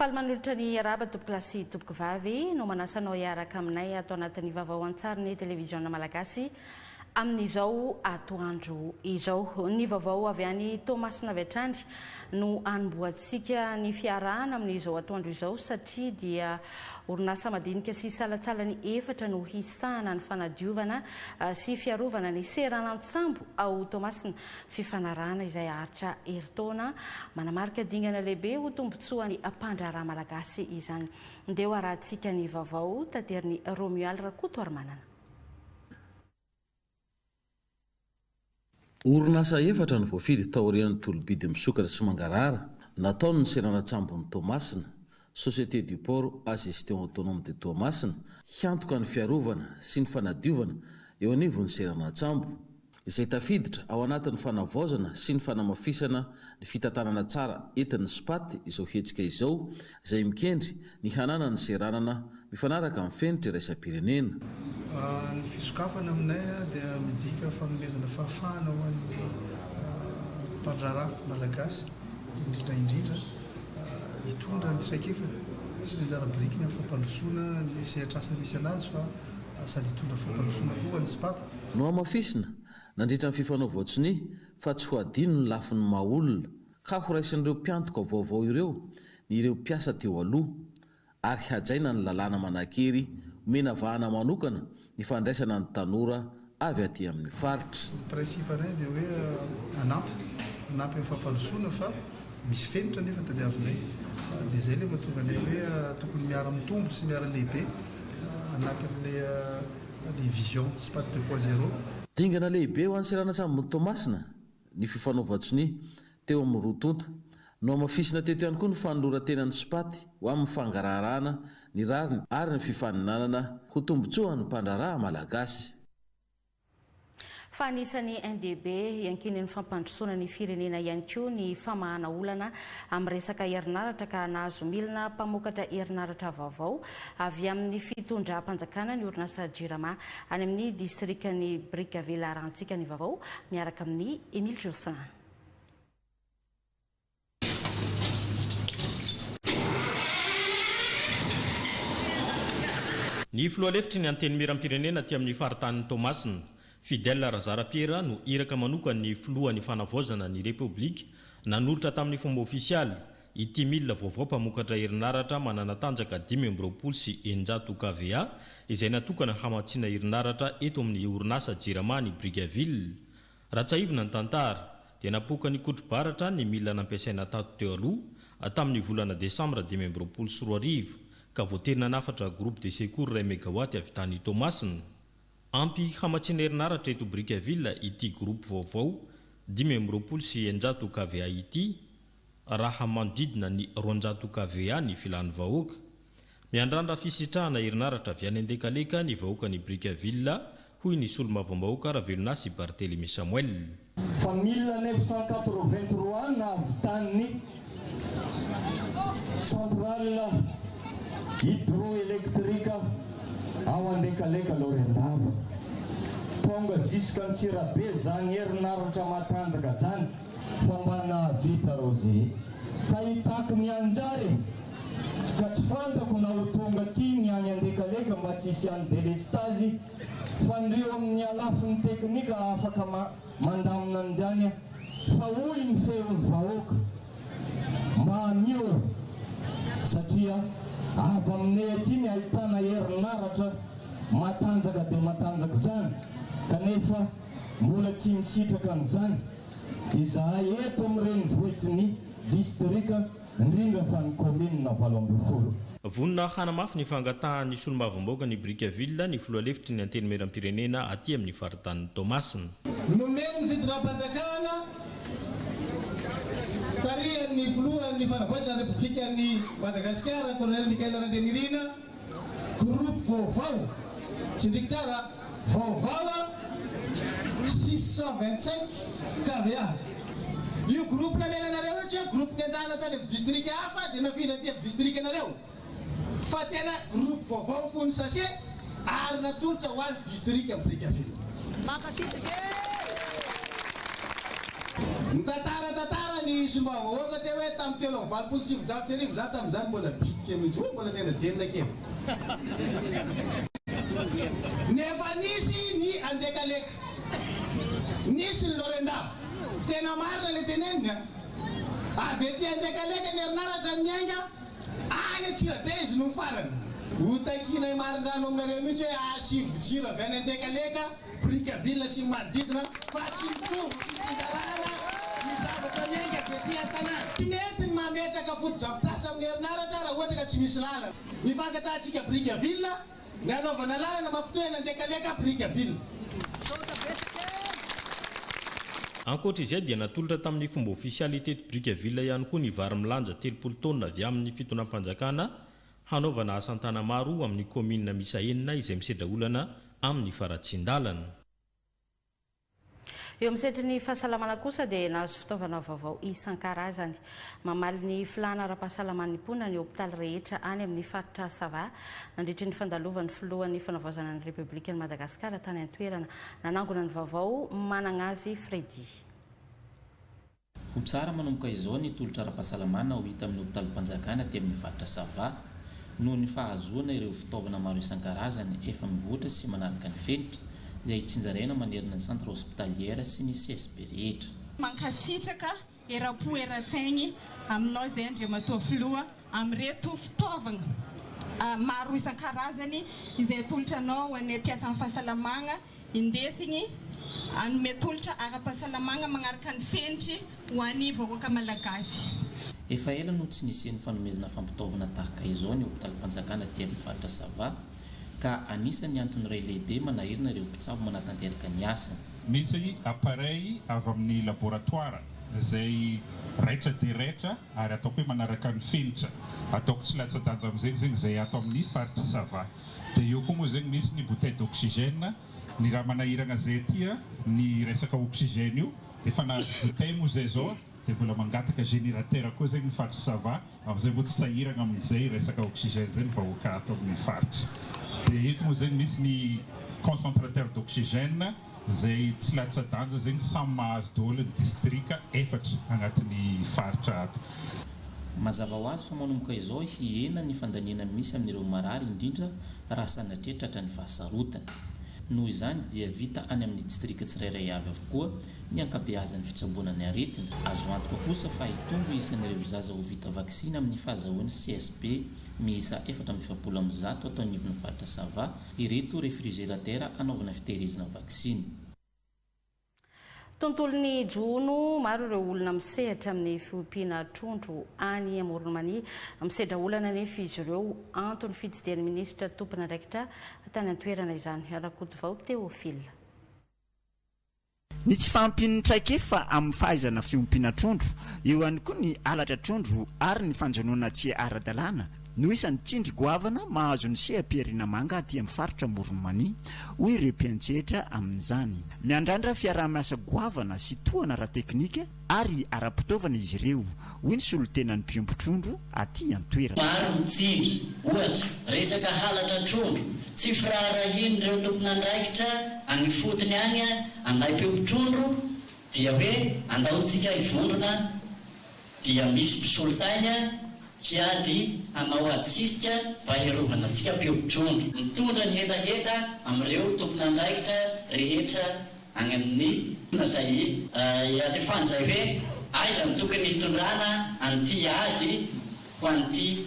Faly manolotra ny arahaba tompokolahy sy tompokovavy no manasa anao hiaraka aminay ato anatin'ny vaovao an-tsarin'ny televiziona malagasy amin'izao atoandro izao. Ny vaovao avy any Toamasina avy hatrany no hanombohantsika ny fiarahana amin'izao atoandro izao satria dia orinasa madinika sy salantsalany efatra no hisahana ny fanadiovana sy fiarovana ny seranan-tsambo ao Toamasina, fifanarahana izay haharitra herintaona. Manamarika dingana lehibe ho tombontsoan'ny mpandraharaha malagasy izany. Ndeha ho arahantsika ny vaovao taterin'i Romuald Rakotoarimanana. Orinasa efatra no voafidy taorian'ny tolo-bidy misokatra sy mangarahara nataon'ny seranan-tsambon'i Toamasina, Société du Port à Gestion Autonome de Toamasina, hiantoka ny fiarovana sy ny fanadiovana eo anivon'ny seranan-tsambo. izay tafiditra ao anatin'ny fanavaozana sy ny fanamafisana ny fitantanana tsara entin'ny Spat izao hetsika izao, izay mikendry ny hananan'ny seranana mifanaraka amin'ny fenitra iraisam-pirenena. Ny fisokafana aminay dia midika fanomezana fahafahana ho an'ny mpandraharaha malagasy indrindra indrindra hitondra ny traikefany sy ny anjara birikiny amin'ny fampandrosoana ny sehatr'asa misy anazy fa sady hitondra fampandrosoana koa ho an'ny Spat. Nohamafisina nandritra ny fifanaovan-tsonia fa tsy ho adino ny lafiny maha olona ka horaisin'ireo mpiantoka vaovao ireo ny ireo mpiasa teo aloha ary hajaina ny lalàna manan-kery omena vahana manokana ny fandraisana ny tanora avy aty amin'ny faritra. Ny principe anay dia hoe hanampy, hanampy amin'ny fampandrosoana fa misy fenitra nefa tadiavinay. Dia izay ilay mahatonga anay hoe tokony miara-mitombo sy miara-lehibe anatin'ilay ilay vision Spat deux point zéro. Dingana lehibe ho an'ny seranan-tsambon'i Toamasina ny fifanaovan-tsonia teo amin'ny roa tonta. Nohamafisina teto ihany koa ny fanoloran-tenan'ny Spat ho amin'ny fangaraharahana ny rariny ary ny fifaninanana ho tombontsoan'ny mpandraharaha malagasy. Fa anisan'ny ain-dehibe iankinan'ny fampandrosoana ny firenena ihany koa ny famahana olana amin'ny resaka herinaratra ka nahazo milina mpamokatra herinaratra vaovao avy amin'ny fitondram-panjakana ny orinasa Jirama any amin'ny distrikan'i Brickaville Arahantsika ny vaovao miaraka amin'i Emile Jocelyn. Ny filoha lefitry ny Antenimierampirenena aty amin'ny faritanin'i Toamasina, Fidèle Razara Pierre no iraka manokan'ny filohan'ny fanavaozana ny Repoblika nanolotra tamin'ny fomba ofisialy ity milina vaovao mpamokatra herinaratra manana tanjaka 625 kVA izay natokana hamatsiana herinaratra eto amin'ny orinasa Jirama any Brickaville Raha tsiahivina ny tantara, dia napoakan'i Kotrobaratra ny milina nampiasaina tato teo aloha, tamin'ny volana desambra 2025, ka voatery nanafatra groupe de secours iray megawatt avy tany Toamasina. Ampy hamatsiana herinaratra eto Brickaville ity groupe vaovao 625 kVA ity, raha manodidina ny 200 kVA ny filan'ny vahoaka. Miandrandra fisitrahana herinaratra avy any Andekaleka ny vahoakan'i Brickaville, hoy ny solombavambahoaka Ravelonasy Barthélémy Samuel. Fa 1983 nahavitan'ny centrale hydroélectrique ao Andekaleka Lorendava. Tonga jusqu'Antsirabe zany herinaratra matanjaka zany fa mba nahavita Rose ka hitaky ny anjara e! Ka tsy fantako na ho tonga aty ny any Andekaleka mba tsy hisian'ny delestazy fa ndreo amin'ny halafiny teknika afaka mandamina an'izany a! Fa hoy ny feon'ny vahoaka mba amiora satria avy aminay aty ny ahitana herinaratra matanjaka dia matanjaka izany kanefa mbola tsy misitraka an'izany izahay eto amin'ny renivohitry ny distrika indrindra fa ny kaominina 18. Vonona hanamafy ny fangatahan'ny solombavambahoakan'i Brickaville ny filoha lefitry ny Antenimierampirenena aty amin'ny faritanin'i Toamasina. Nomen'ny fitondram-panjakana tarihan'ny filohan'ny Fanavaozana ny Repoblikan'i Madagasikara, Colonel Michaël Randrianirina, Groupe vaovao, tsindriko tsara, vaovao 625 KVA. Io groupe namena anareo io tsy hoe groupe nendahana tany amin'ny district hafa dia nafindra aty amin'ny district-nareo fa tena groupe vaovao mifono sachet ary natolotra ho an'ny district Brickaville. Mankasitraka e! Mitantara tantara ny. Nisy mba vahoaka teo hoe tamin'ny 1983 za tamin'izany mbola bitika mihitsy hoe mbola tena delina kely. Nefa nisy ny Andekaleka. Nisy ny Lorendava. Tena marina le teneniny a. Avy aty Andekaleka ny herinaratra miainga any Antsirabe izy no farany. Ho takianay marindrano aminareo mihitsy hoe asivo jiro avy any Andekaleka. Brickaville sy ny manodidina fa tsy mitovy fitsinjarana ny zavatra miainga avy aty an-tanàna. Tsy mety ny mametraka fotodrafitrasa amin'ny herinaratra raha ohatra ka tsy misy lalana. Ny fangatahantsika Brickaville, ny hanaovana lalana mampitohy an'Andekaleka Brickaville. Ankoatra izay dia natolotra tamin'ny fomba ofisialy teto Brickaville ihany koa ny vary milanja 30 taonina avy amin'ny fitondram-panjakana hanaovana asan-tana-maro amin'ny kaominina miisa enina izay misedra olana amin'ny faratsian-dalana. Eo amin'ny sehatry ny fahasalamana kosa dia nahazo fitaovana vaovao isan-karazany. Mamaly ny filàna ara-pahasalaman'ny mponina ny hopitaly rehetra any amin'ny faritra Sava nandritry ny fandalovan'ny filohan'ny fanavaozana ny Repoblikan'i Madagasikara tany an-toerana. Nanangona ny vaovao Managnazy Freddy. Ho tsara manomboka izao ny tolotra ara-pahasalamana ho hita amin'ny hopitalim-panjakana aty amin'ny faritra Sava, noho ny fahazoana ireo fitaovana maro isan-karazany efa mivoatra sy manaraka ny fenitra, izay tsinjaraina manerana ny centre hospitalière sy ny CSB rehetra. Mankasitraka eram-po eran-tsaigny aminao izay Andriamatoa Filoha amin'ireto fitaovagna maro isan-karazany izay atolotra anao ho anay mpiasan'ny fahasalamagna indesigny hanome tolotra ara-pahasalamagna magnaraka ny fenitry ho an'ny vahoaka Malagasy. Efa ela no tsy nisian'ny fanomezana fampitaovana tahaka izao ny hopitalim-panjakana aty amin'ny faritra Sava, ka anisan'ny antony iray lehibe manahirana ireo mpitsabo manatanteraka ny asany. Misy appareil avy amin'ny laboratoara izay raitra dia raitra ary ataoko hoe manaraka ny fenitra. Ataoko tsy latsa-danja amin'izay zegny izay ato amin'ny faritr'i Sava. Dia eo koa moa zegny misy ny bouteille d'oxygène. Ny raha manahiragna zay aty a, ny resaka oxygène io, efa nahazo bouteille moa zay zao a, dia mbola mangataka générateur koa zegny ny faritr'i Sava, amin'izay moa tsy sahiragna amin'izay resaka oxygène zay ny vahoaka ato amin'ny faritra. Dia eto moa zegny misy ny concentrateur d'oxygène izay tsy latsa-danja zegny samy mahazo daholo ny distrika efatra agnatin'ny faritra ato. Mazava ho azy fa manomboka izao hihena ny fandaniana misy amin'ireo marary indrindra raha sanatria tratran'ny fahasarotana. Noho izany dia vita any amin'ny distrika tsirairay avy avokoa ny ankabeazan'ny fitsaboana ny aretina. Azo antoka kosa fa hitombo isan'ireo zaza ho vita vaksiny amin'ny fahazahoan'ny CSB miisa 144 ato anivon'ny faritra Sava ireto refrigeratera hanaovana fitehirizana vaksiny. Tontolon'ny jono, maro ireo olona misehatra amin'ny fiompiana trondro any Amoron'i Mania. Misedra olana anefa izy ireo, antony fitsidihan'ny minisitra tompon'andraikitra tany an-toerana izany. Rakotovao Théophile. Ny tsy fahampian'ny traikefa amin'ny fahaizana fiompiana trondro, eo ihany koa ny halatra trondro ary ny fanjonoana tsy ara-dalàna no isan'ny tsindry goavana mahazo ny seha-pihariana manga aty amin'ny faritra Amoron'i Mania, hoy ireo mpiantsehatra amin'izany. Miandrandra fiaraha-miasa goavana sy tohana ara-teknika ary ara-pitaovana izy ireo, hoy ny solontenan'ny mpiompy trondro aty an-toerana. Maro ny tsindry, ohatra, resaka halatra trondro, tsy firaharahian'ireo tompon'andraikitra any ifotony any anay mpiompy trondro dia hoe andao tsika hivondrona dia misy mpisolo taina hiady hanao ady sisika mba hiarovana antsika mpiompy trondro. Mitondra ny hetaheta amin'ireo tompon'andraikitra rehetra any amin'ny izay iadifany izay hoe aiza no tokony hitondrana an'ity ady ho an'ity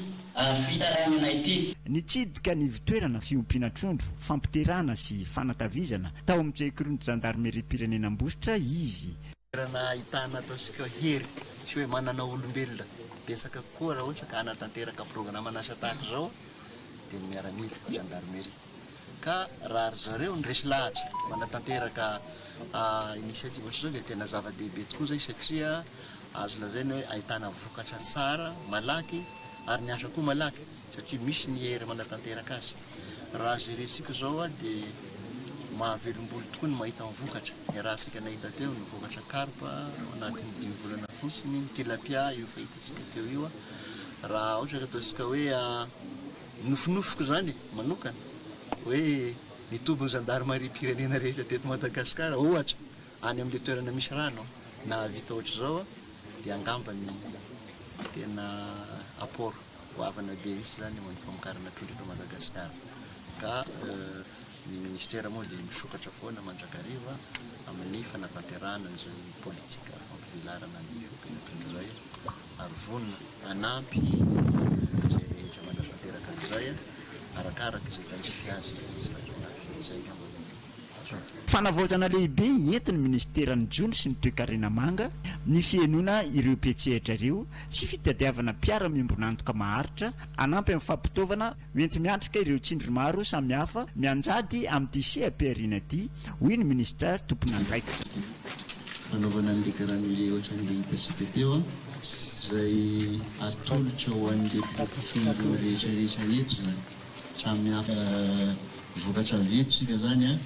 fitarainana ity. Nitsidika ny ivontoerana fiompiana trondro, fampiterahana sy fanatavizana tao amin'ny sekolin'ny zandarimeriam-pirenena Ambositra izy. Toerana ahitana ataontsika hery sy hoe manana olombelona betsaka kokoa raha ohatra ka hanatanteraka programan'asa tahaka izao dia ny miaramila, gendarmerie. Ka raha ry zareo no resy lahatra manatanteraka initiative ohatr'izao dia tena zava-dehibe tokoa izay satria azo lazaina hoe ahitana vokatra tsara malaky ary ny asa koa malaky satria misy ny hery manatanteraka azy. Raha jerentsika izao dia mahavelom-bolo tokoa ny mahita ny vokatra. Niarahantsika nahita teo ny vokatra karpa ao anatin'ny dimy volana fotsiny, ny tilapia io efa hitantsika teo io. Raha ohatra ka ataontsika hoe nofinofiko izany e, manokana, hoe ny tobin'ny zandarimariam-pirenena rehetra teto Madagasikara ohatra any amin'ilay toerana misy rano nahavita ohatr'izao. Dia angamba ny tena apport goavana be mihitsy izany ho an'ny famokarana trondro eto Madagasikara. Ka ny ministera moa dia misokatra foana mandrakariva amin'ny fanatanterahana an'izay politika fampivelarana ny fiompiana trondro izay ary vonona hanampy izay rehetra manatanteraka an'izay arakaraka izay tandrify azy tsirairay avy. Izay angamba no azo lazaina. Fanavaozana lehibe entin'ny minisiteran'ny Jono sy ny Toekarena Manga ny fihenoana ireo mpiantsehatra ireo sy fitadiavana mpiara-miombon'antoka maharitra hanampy amin'ny fampitaovana hoenti-miatrika ireo tsindry maro samihafa mianjady amin'ity seha-pihariana ity, hoy ny minisitra tompon'andraikitra. Fanaovana an'ilay granulé ohatran'ilay hitantsika teo izay atolotra ho an'ilay mpiompy trondro rehetra rehetra eto izany. Samy hafa vokatra avy eto isika izany an!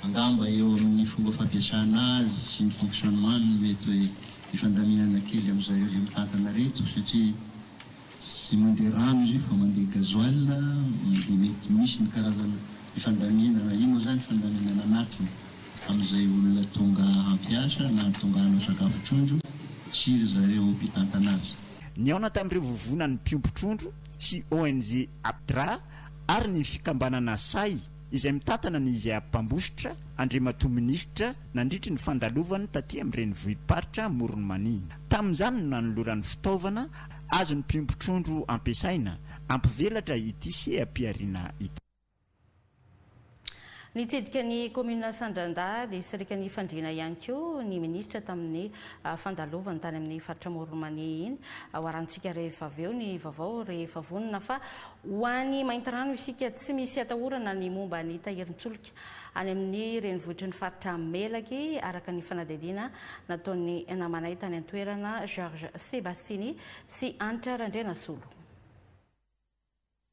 Angamba eo amin'ny fomba fampiasana azy sy ny fonctionnement no mety hoe hifandaminana kely amin'zareo le mitantana reto satria tsy mandeha rano izy io fa mandeha gasoil dia mety misy ny karazana fifandaminana, io moa izany fandaminana anatiny amin'izay olona tonga hampiasa na tonga hanao sakafo trondro sy ry zareo mpitantana azy. Nihaona tamin'ireo vovonan'ny mpiompy trondro sy ONG APDRA ary ny fikambanana Sahy izay mitantana ny izay Ampambositra, Andriamatoa Minisitra nandritry ny fandalovany taty amin'ny renivohi-paritra Amoron'i Mania. Tamin'izany no nanolorany fitaovana azon'ny mpiompy trondro ampiasaina hampivelatra ity seha-pihariana ity. Nitsidika ny kaominina Sandrandahy, distrikan'i Fandriana ihany koa ny minisitra tamin'ny fandalovany tany amin'ny faritra Amoron'i Mania iny. Ho arahantsika rehefa avy eo ny vaovao rehefa vonona fa ho any Maintirano isika. Tsy misy atahorana ny momba ny tahirin-tsolika any amin'ny renivohitry ny faritra Melaky, araka ny fanadihadiana nataon'ny namanay tany an-toerana Georges Sebastini sy Hanitra Randrianasolo.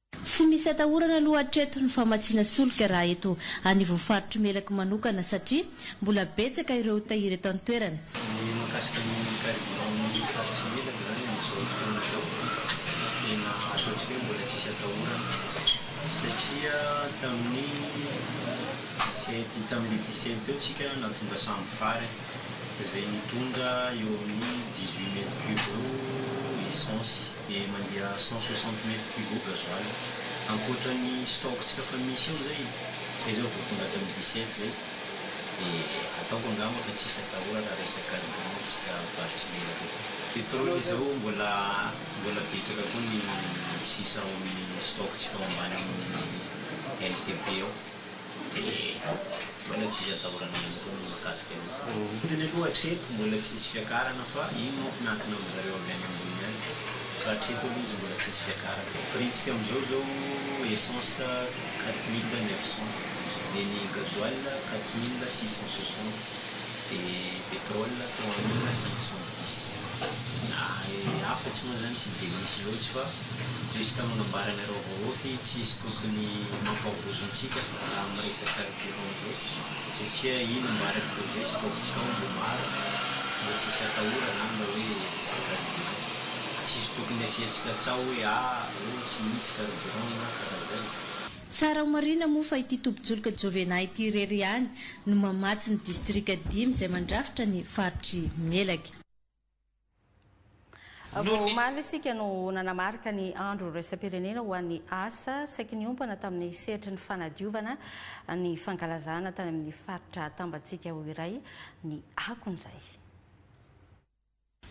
Tsy misy atahorana aloha hatreto ny famatsiana solika raha eto anivon'ny faritr'i Melaky manokana satria mbola betsaka ireo tahiry eto an-toerana. Ny mahakasika ny carburant amin'ny faritr'i Melaky izany amin'izao fotoana izao tena ataontsika hoe mbola tsisy atahorana satria tamin'ny 17 tamin'ny 17 teo tsika nahatonga sambo farany izay nitondra eo amin'ny 18 mètres cubes eo essence. Dia mandeha 160 mètres cube eo gasoil. Ankoatra ny stock tsika efa misy eo zay, zay zao vao tonga hatramin'ny 17 zay, dia ataoko angamba fa tsisy atahorana raha resaka carburant tsika vary tsy menaka eto. Pétrole izao mbola mbola betsaka koa ny sisa ao amin'ny stock tsika ao ambany ao amin'ny LTP ao. Dia mbola tsisy atahorana ihany koa ny mahakasika an'io. Fotony aloha hatreto mbola tsisy fiakarana fa iny manko miankina amin zareo avy any ambony any fa hatreto aloha izy mbola tsisy fiakarana. Prix tsika amizao zao essence 4900 dia ny gasoil 4660 dia pétrole 3510. Afatsy moa zany tsy dia misy loatsy fa. Juste manambara anareo vahoaka i tsisy tokony mampavozo antsika raha am resaka carburant zay satria i nambarako teo zay stock tsika ao mbo maro mbo tsisy atahora zany raha hoe resaka carburant tsisy tokony asiantsika tsaho hoe ah oh tsy misy carburant na karaha zay. Tsara homarihina moa fa ity tobin-tsolika Jovena ity irery ihany no mamatsy ny distrika dimy izay mandrafitra ny faritr'i Melaky. Vao omaly isika no nanamarika ny andro iraisam-pirenena ho an'ny asa, saiky niompana tamin'ny sehatry ny fanadiovana ny fankalazana tany amin'ny faritra Atambatsika ho iray ny akon'izay.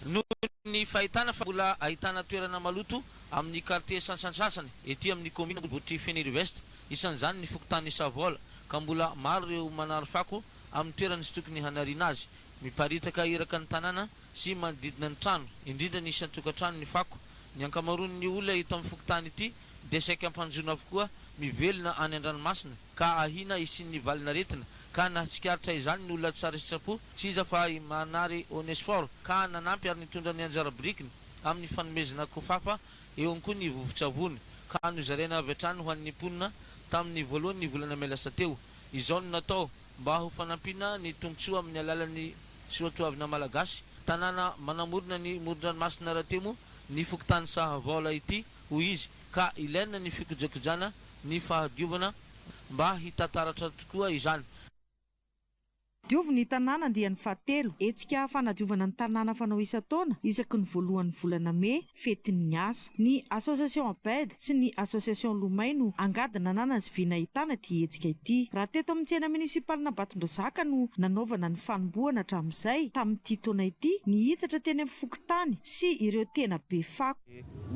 Noho ny fahitana fa mbola ahitana toerana maloto amin'ny kartie sasantsasany ety amin'ny kaominina ambonivohitr'i Fenerive-Est, isan'izany ny fokontany Savola, ka mbola maro ireo manary fako amin'ny toerany tsy tokony hanariana azy, miparitaka iraka ny tanàna sy manodidina ny trano, indrindra ny isan-tokantrano ny fako. Ny ankamaroan'ny olona eto amin'ny fokontany ity dia saika mpanjono avokoa, mivelona any an-dranomasina ka ahiana hisian'ny valin'aretina ka nahatsikaritra izany ny olona tsara sitrapo, tsy iza fa i Manary Onesphore ka nanampy ary nitondra ny anjara birikiny amin'ny fanomezana kofafa eo ihany koa ny vovon-tsavony ka nozaraina avy hatrany ho an'ny mponina tamin'ny voalohan'ny volana mey lasa teo. Izao no natao mba ho fanampiana ny tombontsoa amin'ny alalan'ny soatoavina malagasy, tanàna manamorona ny moron-dranomasina rahateo moa ny fokontany Sahavaola ity, hoy izy, ka ilaina ny fikojakojana ny fahadiovana mba hitataratra tokoa izany. Diovy ny tanàna andiany fahatelo, hetsika fanadiovana ny tanàna fanao isan-taona isaky ny voalohan'ny volana mey, fetin'ny asa. Ny Association Abed sy ny Association Lomay no angady nanana sy vy nahitana ity hetsika ity. Raha teto amin'ny tsena municipalin'Ambatondrazaka no nanaovana ny fanombohana hatramin'izay, tamin'ity taona ity, nihitatra teny amin'ny fokontany sy ireo tena be fako.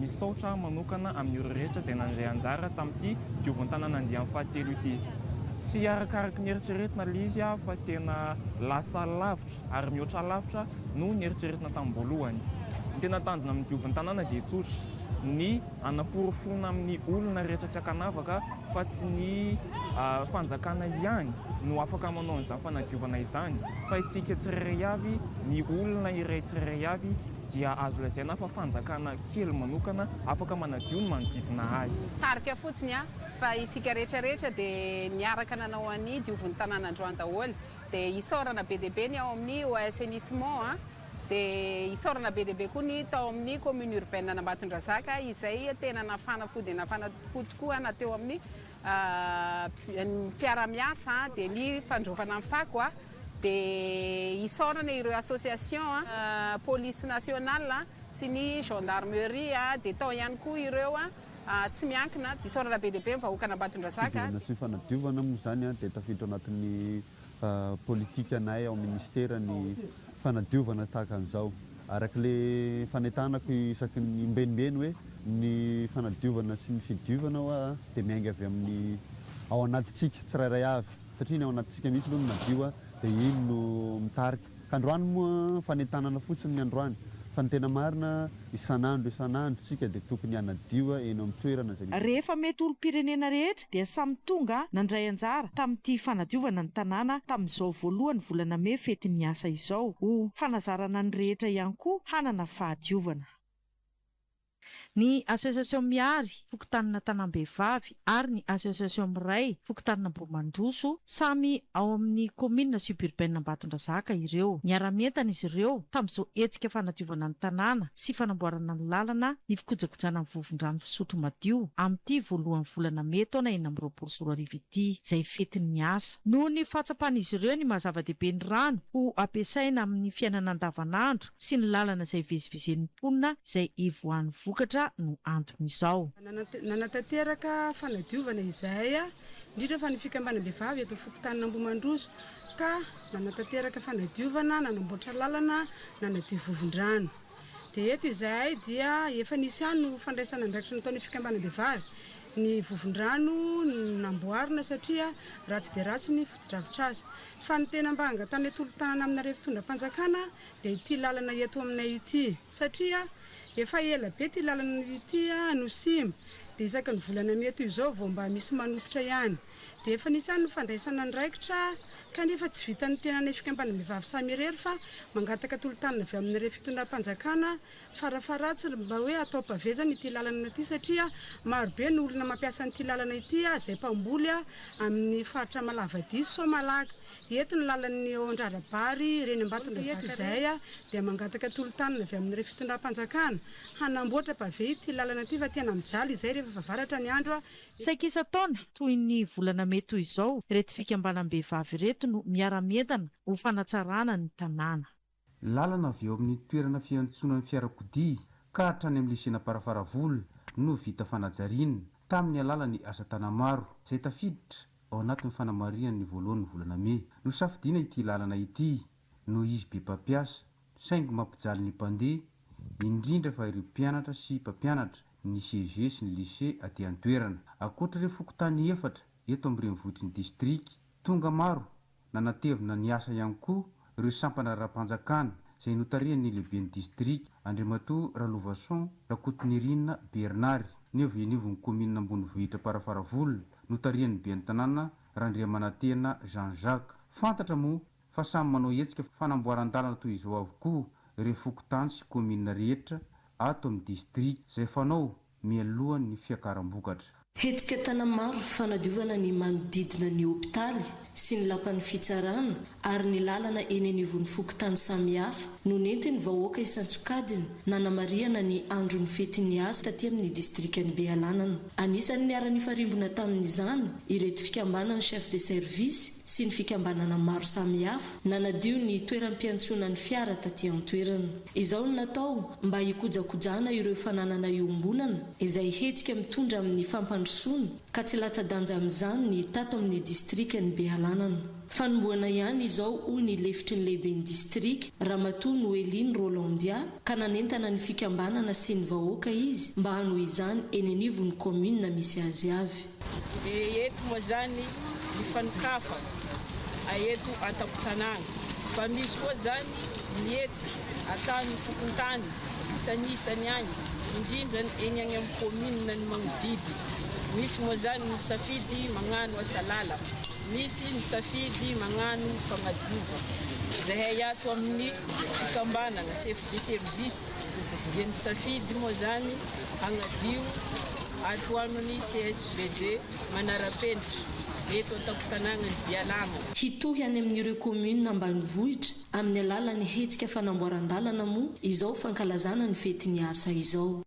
Misaotra manokana amin'ireo rehetra izay nandray anjara tamin'ity diovin-tanàna andiany fahatelo ity. Tsy arakaraky ny eritreretina ilay izy fa tena lasa lavitra ary mihoatra lavitra noho ny eritreretina tamin'ny voalohany. Ny tena tanjona amin'ny diovin-tanàna dia tsotra, ny hanaporofoana amin'ny olona rehetra tsy ankanavaka fa tsy ny fanjakana ihany no afaka manao an'izany fanadiovana izany fa isika tsirairay avy, ny olona iray tsirairay avy dia azo lazaina fa fanjakana kely manokana afaka manadio ny manodidina azy. Tarika fotsiny a, fa isika rehetra rehetra dia niaraka nanao an'i diovy ny tanàna androany daholo. Dia isaorana be dia be ny ao amin'ny OASNISMO a, dia isaorana be dia be koa ny tao amin'ny commune urbaine an'Ambatondrazaka izay tena nafana fo dia nafana fo tokoa na teo amin'ny mpiara-miasa dia ny fandrovana ny fako a, dia isaorana ireo association a, police nationale sy ny gendarmerie a, dia tao ihany koa ireo tsy miankina. Isaorana be dia be ny vahoakan'Ambatondrazaka. Fidirana sy fanadiovana moa izany dia tafiditra ao anatin'ny politikanay ao ministera ny fanadiovana tahaka an'izao. Araka ilay fanentanako isaky ny ombenimbeny hoe ny fanadiovana sy ny fidiovana hoa dia miainga avy amin'ny ao anatintsika tsirairay avy satria ny ao anatintsika mihitsy aloha no madio dia iny no mitarika. Ka androany moa fanentanana fotsiny ny androany fa ny tena marina isan'andro isan'andro tsika dia tokony hanadio eny amin'ny toerana izay misy. Rehefa mety olom-pirenena rehetra dia samy tonga nandray anjara tamin'ity fanadiovana ny tanàna tamin'izao voalohan'ny volana mey fetin'ny asa izao. Ho fanazarana ny rehetra ihany koa hanana fahadiovana. Ny Association Mihary, fokontanin'Antanambehivavy, ary ny Association Miray, fokontanin'Ambohimandroso, samy ao amin'ny kaominina suburbaine Ambatondrazaka ireo. Niara-mientana izy ireo tamin'izao hetsika fanadiovana ny tanàna sy fanamboarana ny lalana, ny fikojakojana ny vovon-drano fisotro madio amin'ity voalohan'ny volana mey taona 2026 ity, izay fetin'ny asa. Noho ny fahatsapan'izy ireo ny maha zava-dehibe ny rano ho ampiasaina amin'ny fiainana andavanandro sy ny lalana izay ivezivezen'ny mponina izay ivoahan'ny vokatra no anton'izao. Nanatanteraka fanadiovana izahay, indrindra fa ny fikambanam-behivavy eto fokontanin'Ambohimandroso ka nanatanteraka fanadiovana, nanamboatra lalana, nanadio vovon-drano. Dia eto izahay dia efa nisy ihany no fandraisana andraikitra nataon'ny fikambanam-behivavy, ny vovon-drano namboarina satria ratsy dia ratsy ny fotodrafitrasa. Fa ny tena mba angatahana tolo-tanana aminareo fitondram-panjakana dia ity lalana eto aminay ity satria efa ela be ity lalana ity no simba dia isaky ny volana mey toy izao vao mba misy manototra ihany dia efa nisy ihany ny fandraisana andraikitra kanefa tsy vitan'ny tenanay fikambanam-behivavy samy irery fa mangataka tolo-tanana avy amin'ireo fitondram-panjakana farafaharatsiny mba hoe atao pavé zany ity lalana ity satria maro be ny olona mampiasa an'ity lalana ity izay mpamboly amin'ny faritra Malavadiso Soamalaka. Eto ny lalan'ny eo Andrarabary, ireny Ambatondrazaka eto izahay dia mangataka tolo-tanana avy amin'ireo fitondram-panjakana hanamboatra pavé ity lalana ity fa tena mijaly izahay rehefa fahavaratra ny andro. Saika isan-taona, toy ny volana mey toy izao, ireto fikambanam-behivavy ireto no miara-mientana ho fanatsarana ny tanàna. Lalana avy eo amin'ny toerana fiantsonan'ny fiarakodia ka hatrany amin'ny lycée Amparafaravola no vita fanajariana tamin'ny alalan'ny asa tanamaro izay tafiditra ao anatin'ny fanamarihana ny voalohan'ny volana mey. Nosafidiana ity lalana ity noho izy be mpampiasa saingy mampijaly ny mpandeha indrindra fa ireo mpianatra sy mpampianatra ny CEG sy ny lycée aty an-toerana. Ankoatra ireo fokontany efatra eto amin'ny renivohitry ny distrika, tonga maro nanatevina ny asa ihany koa ireo sampan-draharaham-panjakana izay notarihan'ny lehiben'ny distrika, Andriamatoa Ralovason Rakotonirina Bernard, ny avy anivon'ny kaominina ambonivohitra Amparafaravola, notarihan'ny ben'ny tanàna Randriamanantena Jean Jacques. Fantatra moa fa samy manao hetsika fanamboaran-dalana toy izao avokoa ireo fokontany sy kaominina rehetra ato amin'ny distrika, izay fanao mialoha ny fiakaram-bokatra. Hetsika Tanamaro, fanadiovana ny manodidina ny hopitaly. sy ny lapan'ny fitsarana ary ny lalana eny anivon'ny fokontany samihafa no nentin'ny vahoaka isan-tsokajiny nanamarihana ny andron'ny fetin'ny asa taty amin'ny distrikan'i Bealanana. Anisan'ny niara-nifarimbona tamin'izany ireto fikambanan'ny chef de service sy ny fikambanana maro samihafa nanadio ny toeram-piantsonan'ny fiara taty an-toerana. Izao no natao mba hikojakojana ireo fananana iombonana izay hetsika mitondra amin'ny fampandrosoana ka tsy latsa-danja amin'izany ny tato amin'ny distrikan'i Bealanana. Fanombohana ihany izao hoy ny lefitry ny lehiben'ny distrika, Ramatoa Noeline Rolandia, ka nanentana ny fikambanana sy ny vahoaka izy mba hanohy izany eny anivon'ny kaominina misy azy avy. Dia eto moa zany ny fanokafana eto an-tampon-tanàna fa misy koa zany ny hetsika ataon'ny fokontany isanisany any, indrindra ny eny any amin'ny kaominina ny magnodidina. Misy moa zany ny safidy magnano asa lalana. Misy misafidy magnano fagnadiovana. Zahay ato amin'ny fikambanana chef de service dia nisafidy moa zany hagnadio ato aminy CSBD manara-penitra eto an-tampon-tanagnan'i Bialagna. Hitohy any amin'ireo kaominina ambanivohitra amin'ny alalan'ny hetsika fanamboaran-dalana moa izao fankalazana ny fetin'ny asa izao.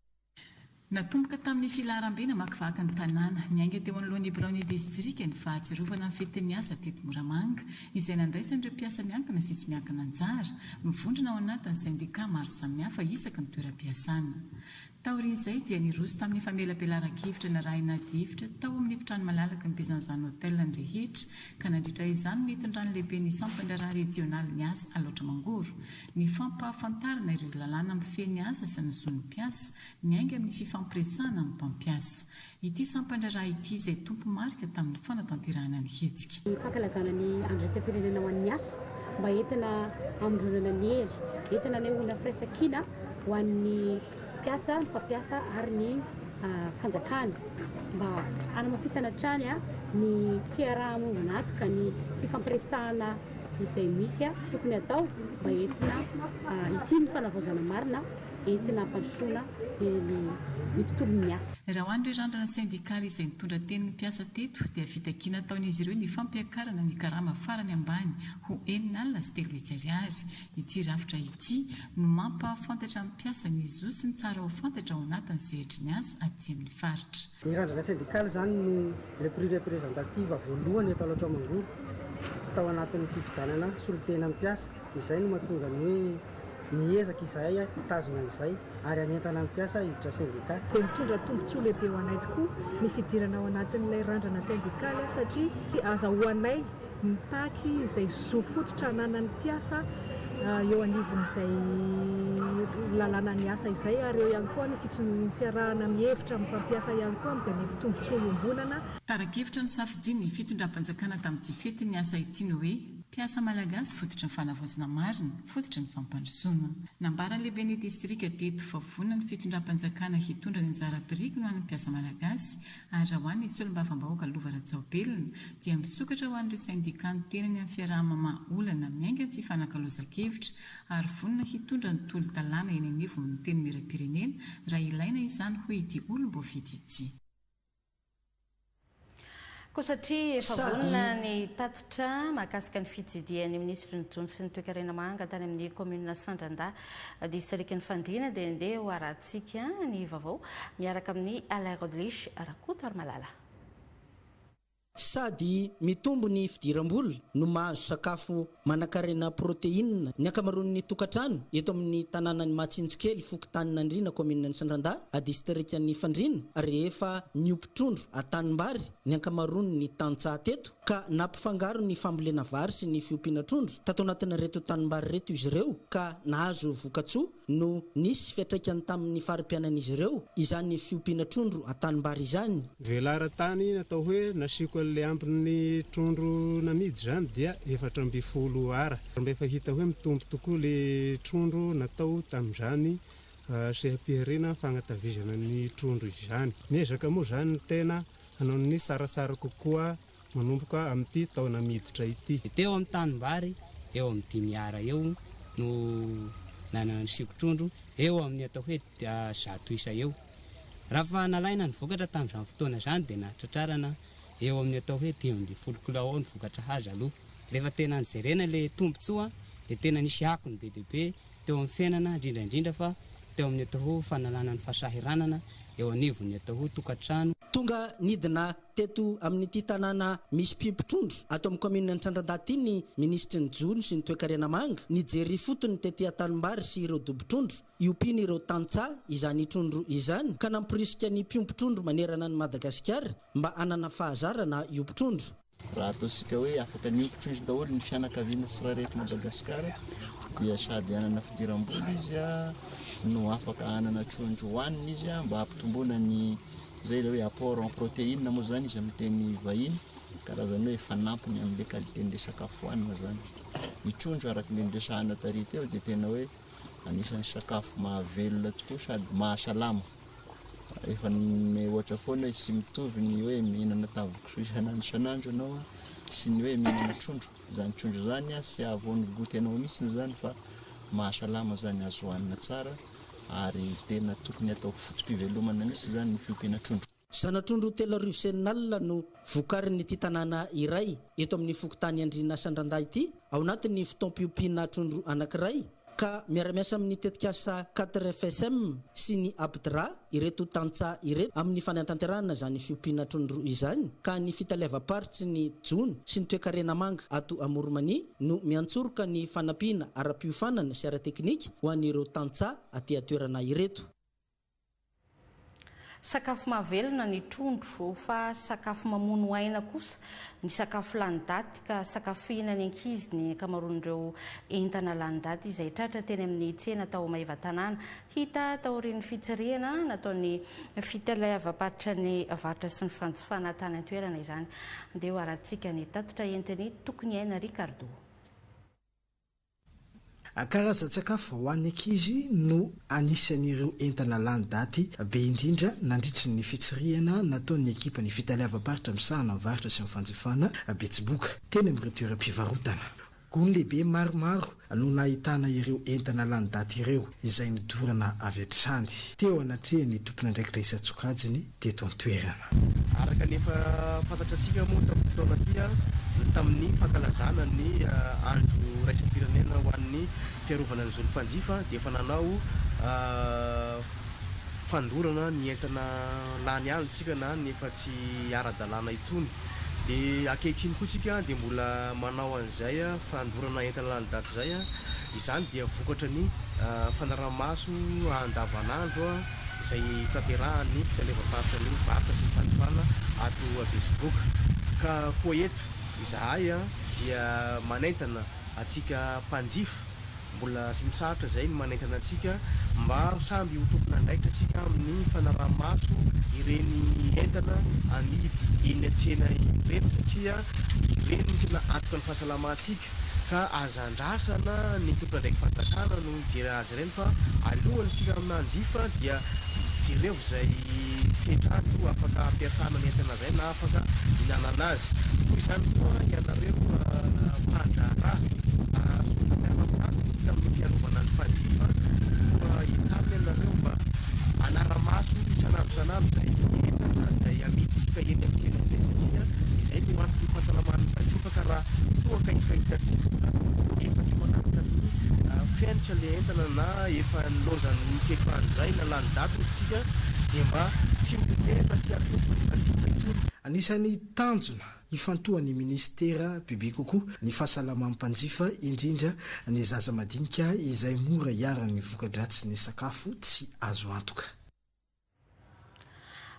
Natomboka tamin'ny filaharambe namakivaky ny tanàna, niainga teo anoloan'ny biraon'ny distrika ny fahatsiarovana ny fetin'ny asa teto Moramanga, izay nandraisan'ireo mpiasa miankina sy tsy miankina anjara, mivondrona ao anatin'ny sendikà maro samihafa isaky ny toeram-piasana. Taorian'izay dia niroso tamin'ny famelabelaran-kevitra narahina adihevitra tao amin'ny efitrano malalaky ny Bezanzano Hotel ny rehetra, ka nandritra izany no nitondran'ny lehiben'ny sampan-draharaha rejionalin'ny asa Alaotra Mangoro ny fampahafantarana ireo lalàna mifehy ny asa sy ny zon'ny mpiasa, miainga amin'ny fifampiresahana amin'ny mpampiasa. Ity sampan-draharaha ity izay tompo-marika tamin'ny fanatanterahana ny hetsika. Ny fankalazana ny Andro iraisam-pirenena ho an'ny asa mba entina hamondronana ny hery, entina hanehoana firaisankina ho an'ny mpiasa, ny mpampiasa ary ny fanjakana mba hanamafisana hatrany ny fiaraha-miombon'antoka, ny fifampiresahana izay misy tokony hatao mba entina hisian'ny fanavaozana marina entina hampandrosoana ny tontolon'ny asa. Raha ho an'ireo randrana sendikaly izay nitondra teny ny mpiasa teto dia fitakiana ataon'izy ireo ny fampiakarana ny karama farany ambany ho 360 ariary. Ity rafitra ity no mampahafantatra ny mpiasa ny zo sy ny tsara ho fantatra ao anatin'ny sehatry ny asa aty amin'ny faritra. Ny randrana sendikaly izany no le plus représentative voalohany eto Alaotra Mangoro tao anatin'ny fifidianana solontena mpiasa. Izay no mahatonga ny hoe miezaka izahay hitazona an'izay ary hanentana ny mpiasa hiditra sendika. Dia mitondra tombontsoa lehibe ho anay tokoa ny fidirana ao anatin'ilay randrana sendikaly satria azahoanay mitaky izay zo fototra ananan'ny mpiasa eo anivon'izay lalànan'ny asa izay ary eo ihany koa ny fiarahana mihevitra amin'ny mpampiasa ihany koa amin'izay mety tombontsoa iombonana. Tara-kevitra nosafidian'ny fitondram-panjakana tamin'ity fetin'ny asa ity ny hoe, Mpiasa Malagasy fototry ny fanavaozana marina, fototry ny fampandrosoana. Nambaran'ny lehiben'ny distrika teto fa vonona ny fitondram-panjakana hitondra ny anjara birikiny ho an'ny mpiasa Malagasy ary raha ho an'ny solombavambahoaka Lova Rajaobelina dia misokatra ho an'ireo sendikà ny tenany amin'ny fiaraha-mamaha olana miainga amin'ny fifanakalozan-kevitra ary vonona hitondra ny tolo-dalàna eny anivon'ny Antenimierampirenena raha ilaina izany hoy ity olom-boafidy ity. Koa satria efa Sady. vonona ny tatitra mahakasika ny fitsidihan'ny minisitry ny jono sy ny toekarena manga tany amin'ny kaominina Sandrandahy, distrikan'i Fandriana dia ndeha ho arahantsika ny vaovao miaraka amin'i Alain Rodlich Rakotoarimalala. Sady mitombo ny fidiram-bola no mahazo sakafo manankarena protéine ny ankamaroan'ny tokantrano eto amin'ny tanànan'i Mahatsinjokely, fokontanin'Andriana, kaomininan'i Sandrandahy, distrikan'i Fandriana, rehefa niompy trondro an-tanimbary ny ankamaroan'ny tantsaha teto, ka nampifangaro ny fambolena vary sy ny fiompiana trondro tato anatin'ireto tanimbary ireto izy ireo ka nahazo vokatsoa no nisy fiantraikany tamin'ny fari-piainan'izy ireo izany fiompiana trondro an-tanimbary izany. Velaran-tany natao hoe nasiako an'ilay ambin'ny trondro namidy izany dia 14 ara. Mba efa hita hoe mitombo tokoa ilay trondro natao tamin'izany seha-pihariana fagnatavizana ny trondro izany. Miezaka moa izany ny tena hanao ny tsaratsara kokoa manomboka amin'ity taona miditra ity. Teo amin'ny tanimbary eo amin'ny dimy ara eo no nanan'ny trondro eo amin'ny atao hoe 100 isa eo. Raha fa nalaina ny vokatra tamin'izany fotoana izany dia nahatratrarana. Eo amin'ny atao hoe 15 kilao eo ny vokatra azo aloha. Rehefa tena nojerena ilay tombontsoa dia tena nisy akony be dia be teo amin'ny fiainana, indrindra indrindra fa teo amin'ny atao hoe fanalana ny fahasahiranana eo anivon'ny atao hoe tokantrano. Tonga nidina teto amin'ity tanàna misy mpiompy trondro ato amin'ny kaominina Antrandrandahy ity ny minisitry ny Jono sy ny Toekarena Manga, nijery ifotony tety an-tanimbary sy ireo dobo-trondro iompian'ireo tantsaha izany trondro izany ka namporisika ny mpiompy trondro manerana an'i Madagasikara mba hanana fahazarana hiompy trondro. Raha ataontsika hoe afaka niompy trondro daholo ny fianakaviana tsirairay eto Madagasikara dia sady hanana fidiram-bola izy no afaka hanana trondro hohanina izy mba hampitomboana ny izay ilay hoe apport en protéine moa izany izy amin'ny teny vahiny, karazany hoe fanampiny amin'ilay qualité-n'ilay sakafo hohanina izany. Ny trondro araka ny niresahana tary teo dia tena hoe anisan'ny sakafo mahavelona tokoa sady mahasalama. Efa nomey ohatra foana hoe tsy mitovy ny hoe mihinana tavin-kisoa isan'andro isan'andro ianao sy ny hoe mihinana trondro. Izany trondro izany tsy hahavoan'ny goty anao mihitsy izany fa mahasalama izany, azo hohanina tsara ary tena tokony hatao foto-pivelomana mihitsy izany ny fiompiana trondro. Zana-trondro 83 alina no vokarin'ity tanàna iray eto amin'ny fokontany Andriana Sandrandahy ity ao anatin'ny fotoam-piompiana trondro anankiray ka miara-miasa amin'ny tetikasa 4FSM sy ny APDRA ireto tantsaha ireto amin'ny fanatanterahana izany fiompiana trondro izany ka ny fitaleavam-paritry ny jono sy ny toekarena manga ato Amoronmania no miantsoroka ny fanampiana ara-piofanana sy ara-teknika ho an'ireo tantsaha aty an-toerana ireto. Sakafo mahavelona ny trondro fa sakafo mamono aina kosa ny sakafo lany daty ka sakafo fihinan'ny ankizy ny ankamaroan'ireo entana lany daty izay tratra teny amin'ny tsena tao Maevatanàna. Hita taorian'ny fitsirihana nataon'ny fitaleavam-paritra ny varotra sy ny fanjifana tany an-toerana izany. Andeha ho arahantsika ny tatitra entin'i Tokoniaina Ricardo. Karazan-tsakafo ho an'ny ankizy no anisan'ireo entana lany daty be indrindra nandritry ny fitsirihana nataon'ny ekipan'ny fitaleavam-paritra misahana ny varotra sy ny fanjifana Betsiboka teny amin'ireo toeram-pivarotana. Gony lehibe maromaro no nahitana ireo entana lany daty ireo izay nodorana avy hatrany teo anatrehan'ny tompon'andraikitra isan-tsokajiny teto an-toerana. Araka ny efa fantatrantsika moa tamin'ity taona ity, tamin'ny fankalazana ny andro iraisam-pirenena ho an'ny fiarovana ny zon'ny mpanjifa dia efa nanao fandorana ny entana lany andro isika na ny efa tsy ara-dalàna intsony. Dia ankehitriny koa isika dia mbola manao an'izay fandorana entana lany daty izay. Izany dia vokatra ny fanaraha-maso andavanandro izay tanterahan'ny fitaleavam-paritra ny varotra sy ny fanjifana ato Betsiboka. Ka koa eto izahay dia manentana antsika mpanjifa, mbola tsy mitsahatra izay ny manentana antsika mba samby ho tompon'andraikitra isika amin'ny fanaraha-maso ireny entana amidy eny an-tsena ireny satria ireny no tena antoka ny fahasalamantsika. Ka aza andrasana ny tompon'andraiki-panjakana no hijery azy ireny fa alohan'ny tsika manjifa dia jereo izay fetr'andro afaka ampiasana ny entana izay na afaka hihinanana azy. Toy izany koa ianareo mpandraharaha, azo miara-miasa isika amin'ny fiarovana ny mpanjifa koa entanina ianareo mba hanara-maso isan'andro isan'andro izay entana izay amidintsika eny an-tsena izay satria izay no anton'ny fahasalaman'ny mpanjifa ka raha Toa ka efa hitantsika fa efa tsy manaraka ny fenitra le entana na efa nilaozan'ny fetr'andro izay na lany daty hoy isika dia mba tsy ho omena tsy hatoky ny mpanjifa intsony. Anisan'ny tanjona ifantohan'ny minisitera bebe kokoa ny fahasalaman'ny mpanjifa, indrindra ny zaza madinika izay mora iharan'ny voka-dratsin'ny sakafo tsy azo antoka.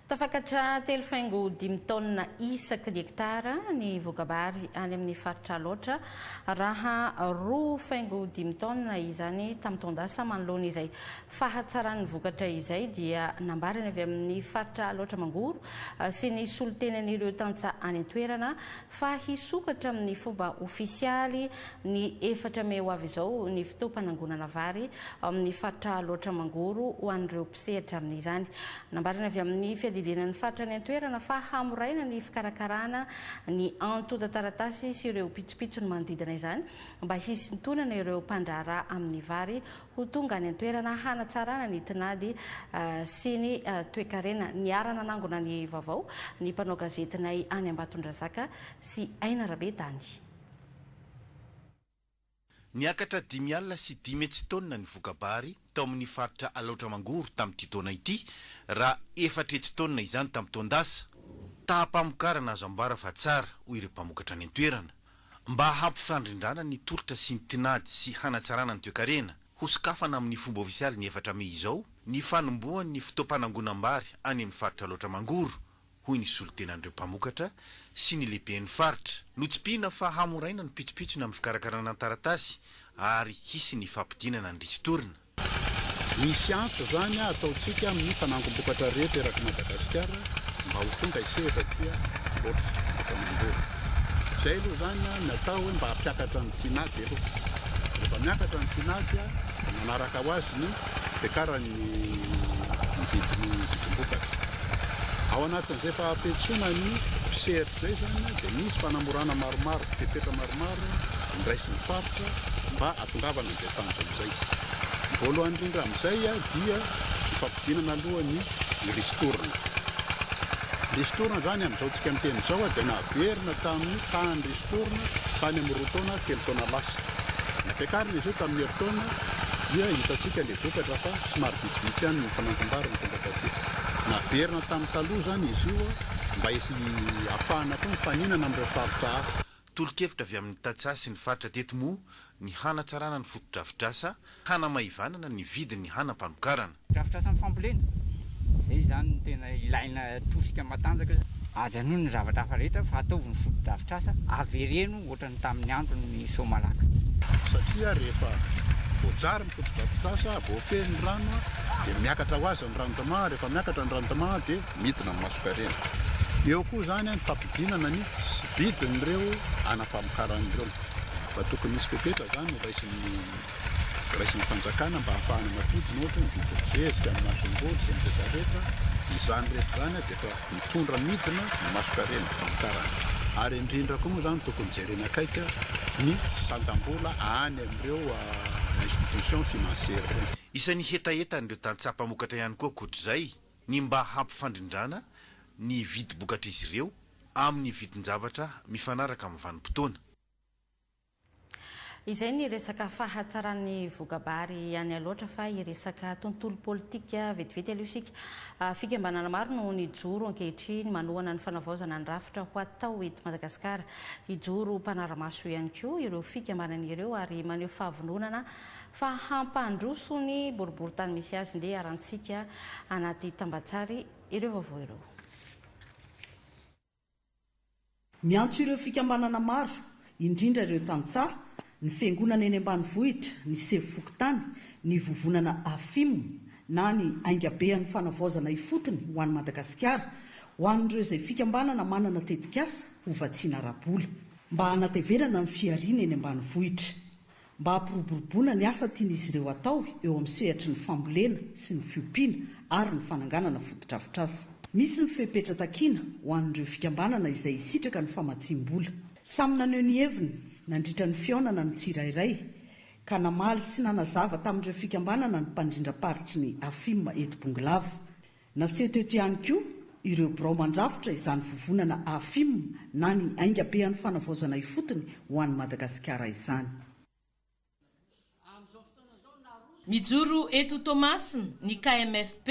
Tafakatra telo faingo dimy taonina isaky ny hektara ny voka-bary any amin'ny faritra Alaotra raha roa faingo dimy taonina izany tamin'ny taon-dasa. Manoloana izay fahatsaran'ny vokatra izay dia nambarany avy amin'ny faritra Alaotra Mangoro sy ny solontenan'ireo tantsaha any an-toerana fa hisokatra amin'ny fomba ofisialy ny efatra mey ho avy izao ny fotoam-panangonana vary ao amin'ny faritra Alaotra Mangoro ho an'ireo mpisehatra amin'izany. Nambarany avy amin'ny fiadidiana. fiadidiana ny faritra any an-toerana fa hamoraina ny fikarakarana ny antontan-taratasy sy ireo pitsopitsony manodidina izany mba hisintonana ireo mpandraharaha amin'ny vary ho tonga any an-toerana hanatsarana ny tinady sy ny toekarena. Niara-nanangona ny vaovao ny mpanao gazetinay any Ambatondrazaka sy Aina Rabedany. Niakatra 550 taonina ny voka-bary tao amin'ny faritra Alaotra Mangoro tamin'ity taona ity, raha 400 taonina izany tamin'ny taon-dasa. Taham-pamokarana azo ambara fa tsara, hoy ireo mpamokatra any an-toerana. Mba hampifandrindrana ny tolotra sy ny tinady sy hanatsarana ny toekarena, hosokafana amin'ny fomba ofisialy ny 4 mey izao ny fanombohan'ny fotoam-panangonam-bary any amin'ny faritra Alaotra Mangoro, hoy ny solontenan'ireo mpamokatra sy ny lehiben'ny faritra. Notsipihina fa hamoraina ny pitsopitsony amin'ny fikarakarana ny taratasy ary hisy ny fampidinana ny ristourne. Misy antso izany ataontsika amin'ny mpanangom-bokatra rehetra erak'i Madagasikara mba ho tonga hisehatra aty Alaotra eto Amandoro. Izay aloha izany ny atao hoe mba hampiakatra ny tinady aloha. Rehefa miakatra ny tinady dia manaraka ho azy ny fiakaran'ny ny vidin'ny vidim-bokatra. Ao anatin'izay fahampiantsoana ny mpisehatra izay izany dia misy fanamorana maromaro, fepetra maromaro noraisin'ny faritra mba hahatongavana amin'izay tanjona izay. Ny voalohany indrindra amin'izay dia ny fampidinana aloha ny ristourne. Ny ristourne izany amin'izao tsika miteny izao dia naverina tamin'ny tahan'ny ristourne tany amin'ny roa taona, telo taona lasa. Nampiakarina izy io tamin'ny herintaona dia hitantsika ilay vokatra fa somary vitsivitsy ihany ny mpanangom-bary no tonga taty. Naverina tamin'ny taloha izany izy io mba hisy hahafahana koa mifaninana amin'ireo faritra hafa. Tolo-kevitra avy amin'ny tantsaha sy ny faritra teto moa ny hanatsarana ny fotodrafitrasa, hanamaivanana ny vidin'ny hanam-panokarana. Drafitrasan'ny fambolena, izay izany no tena ilaina tosika matanjaka. Ajanony ny zavatra hafa rehetra fa ataovy ny fotodrafitrasa, avereno ohatran'ny tamin'ny andron'ny Somalaka. Satria rehefa voajary ny fotodrafitrasa, voafehy ny rano dia miakatra ho azy ny rendement, rehefa miakatra ny rendement dia midina ny masonkarena. Eo koa izany ny fampidinana ny vidin'ireo hanam-pamokarana ireo. Mba tokony hisy fepetra izany ho raisin'ny raisin'ny fanjakana mba hahafahana mampidina ohatra ny vidin'ny zezika, ny masomboly sy ny rehetra rehetra, izany rehetra izany dia efa mitondra midina ny masonkarena, famokarana. Ary indrindra koa moa izany tokony jerena akaiky ny sandam-bola any amin'ireo institutions financières ireo. Isan'ny hetahetan'ireo tantsaha mpamokatra ihany koa ankoatr'izay ny mba hampifandrindrana ny vidim-bokatr'izy ireo amin'ny vidin-javatra mifanaraka amin'ny vanim-potoana. Izay ny resaka fahatsaran'ny voka-bary any Alaotra fa hiresaka tontolo politika vetivety aloha isika. Fikambanana maro no nijoro ankehitriny manohana ny fanavaozana ny rafitra ho atao eto Madagasikara. Hijoro ho mpanara-maso ihany koa ireo fikambanana ireo ary maneho fahavononana fa hampandroso ny boriborintany misy azy. Ndeha hiarantsika anaty tambatsary ireo vaovao ireo. Miantso ireo fikambanana maro, indrindra ireo tantsaha, ny fiangonana eny ambanivohitra, ny sefo fokontany, ny vovonana AFIM na ny Aingabean'ny fanavaozana ifotony ho an'i Madagasikara, ho an'ireo izay fikambanana manana tetikasa ho vatsiana ara-bola. Mba hanatevenana ny fihariana eny ambanivohitra. Mba hampiroboroboana ny asa tian'izy ireo atao eo amin'ny sehatry ny fambolena sy ny fiompiana ary ny fananganana fotodrafitrasa. Misy ny fepetra takiana ho an'ireo fikambanana izay hisitraka ny famatsiam-bola. Samy naneho ny heviny nandritra ny fihaonana ny tsirairay ka namaly sy nanazava tamin'ireo fikambanana ny mpandrindram-paritry ny AFIM eto Bongolava. Naseho teto ihany koa ireo birao mandrafitra izany vovonana AFIM na ny Aingabean'ny Fanavaozana Ifotony ho an'i Madagasikara izany. Mijoro eto Toamasina ny KMFP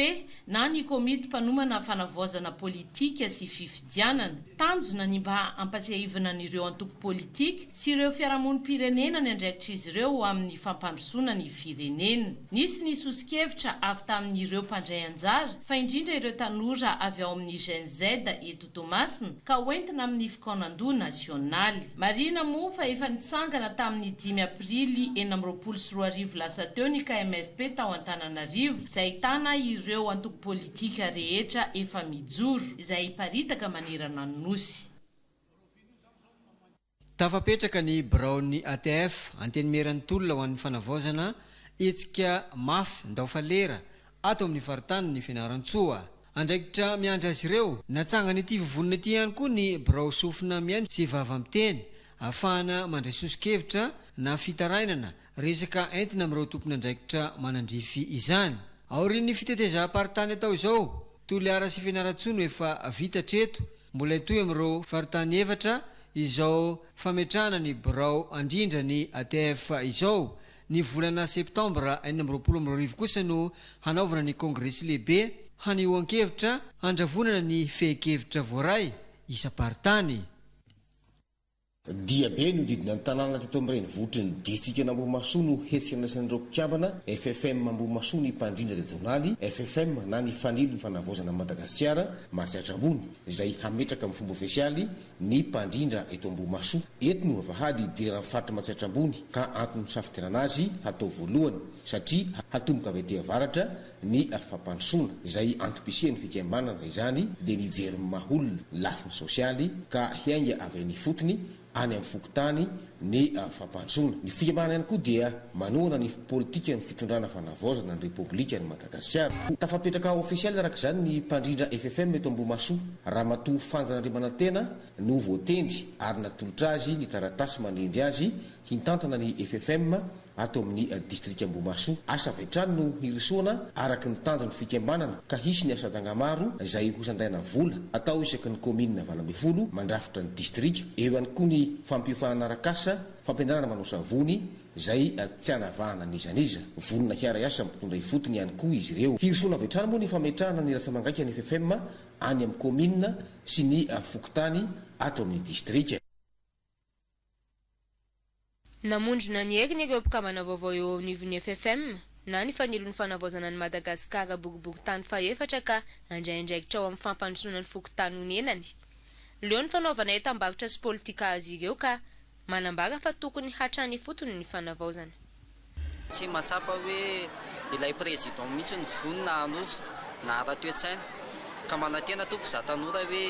na ny Komity mpanomana fanavaozana politika sy fifidianana. Tanjona ny mba hampatsiahivana an'ireo antoko politika sy ireo fiarahamonim-pirenena ny andraikitr'izy ireo amin'ny fampandrosoana ny firenena. Nisy ny soso-kevitra avy tamin'ireo mpandray anjara, fa indrindra ireo tanora avy ao amin'ny Gen Z eto Toamasina, ka hoentina amin'ny fikaonandoha nasionaly. Marihina moa fa efa nitsangana tamin'ny dimy aprily 2026 lasa teo ny KMFP tao Antananarivo, izay ahitana ireo antoko politika rehetra efa mijoro, izay hiparitaka manerana ny Nosy. Tafapetraka ny biraon'ny ATF, Antenimieran'ny Tolona ho an'ny Fanavaozana, hetsika mafy ndao fa lera, ato amin'ny faritanin'i Fianarantsoa. Andraikitra miandry azy ireo. Natsangan'ity vovonana ity ihany koa ny birao sofina mihaino sy vava miteny, ahafahana mandray soso-kevitra na fitarainana, resaka entina amin'ireo tompon'andraikitra manandrify izany. Aorian'ny fitetezam-paritany atao izao, Toliara sy Fianarantsoa no efa vita hatreto, mbola hitohy amin'ireo faritany efatra izao fametrahana ny birao handrindra ny ATF izao. Ny volana septambra 2026 kosa no hanaovana ny kongresy lehibe hanehoan-kevitra handravonana ny fehin-kevitra voaray isam-paritany. Diabe nihodidina ny tanàna teto amin'ny renivohitry ny distrikan'Ambohimahasoa no hetsika nandraisan'ireo mpikambana ffm Ambohimahasoa ny mpandrindra rejionaly ffm na ny Fanilo ny Fanavaozana an'i Madagasikara Matsiatra Ambony izay hametraka amin'ny fomba ofisialy ny mpandrindra eto Ambohimahasoa. Eto no vavahady hidiran'ny faritra Matsiatra Ambony ka antony nisafidianana azy hatao voalohany satria hatomboka avy aty avaratra ny fampandrosoana, izay antom-pisian'ny fikambanana izany dia ny hijery ny maha olona, ny lafiny sosialy, ka hiainga avy any ifotony any amin'ny fokontany ny fampandrosoana. Ny fikambanana ihany koa dia manohana ny politikan'ny fitondrana fanavaozana ny Repoblikan'i Madagasikara. Tafapetraka ofisialy araka izany ny mpandrindra ffm eto Ambohimahasoa, Ramatoa Fanja Randriamanantena no voatendry ary natolotra azy ny taratasy manendry azy hintantana ny ffm ato amin'ny distrika Ambohimahasoa. Asa avy hatrany no hirosoana araka ny tanjon'ny fikambanana ka hisy ny asa tagnamaro izay hosandaina vola atao isaky ny kaominina 18 mandrafitra ny distrika. Eo ihany koa ny fampiofanana arak'asa, fampianarana manao savony izay tsy anavahana n'iza n'iza. Vonona hiara-hiasa amin'ny mpitondra ifotony ihany koa izy ireo. Hirosoana avy hatrany moa ny fametrahana ny ratsa-mangaika ny ffm any amin'ny kaominina sy ny fokontany ato amin'ny distrika. Namondrona ny heriny ireo mpikambana vaovao eo anivon'ny ffm na ny Fanilon'ny Fanavaozana an'i Madagasikara boriborintany fahefatra ka handray andraikitra ao amin'ny fampandrosoana ny fokontany onenany. Leo ny fanaovana entam-barotra sy politika azy ireo ka manambara fa tokony hatrany ifotony ny fanavaozana. Tsy mahatsapa hoe ilay président mihitsy no vonona hanova na ara-toe-tsaina. Ka manantena tompoko za tanora hoe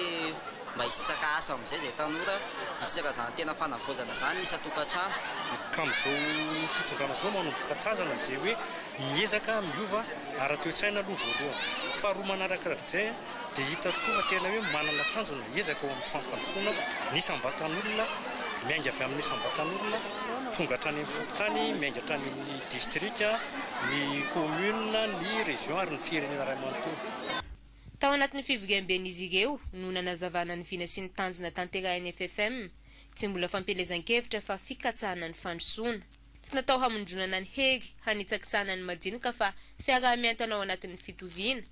mba hisitraka asa amin'izay izay tanora, hisitraka izany tena fanavaozana izany isan-tokantrano. Ka amin'izao fitondrana izao manomboka tazana izay hoe miezaka miova ara-toe-tsaina aloha voalohany. Faharoa manarakarak'izay dia hita tokoa fa tena hoe manana tanjona hiezaka ho amin'ny fampandrosoana ny isam-batan'olona, miainga avy amin'ny isam-batan'olona tonga hatrany amin'ny fokontany, miainga hatrany amin'ny distrika, ny commune, ny région ary ny firenena iray manontolo. Tao anatin'ny fivoriamben'izy ireo no nanazavana ny vina sy ny tanjona tanterahin'ny ffm, tsy mbola fampielezan-kevitra fa fikatsahana ny fandrosoana. Tsy natao hamondronana ny hery hanitsakitsahana ny madinika fa fiaraha-mientana ao anatin'ny fitoviana.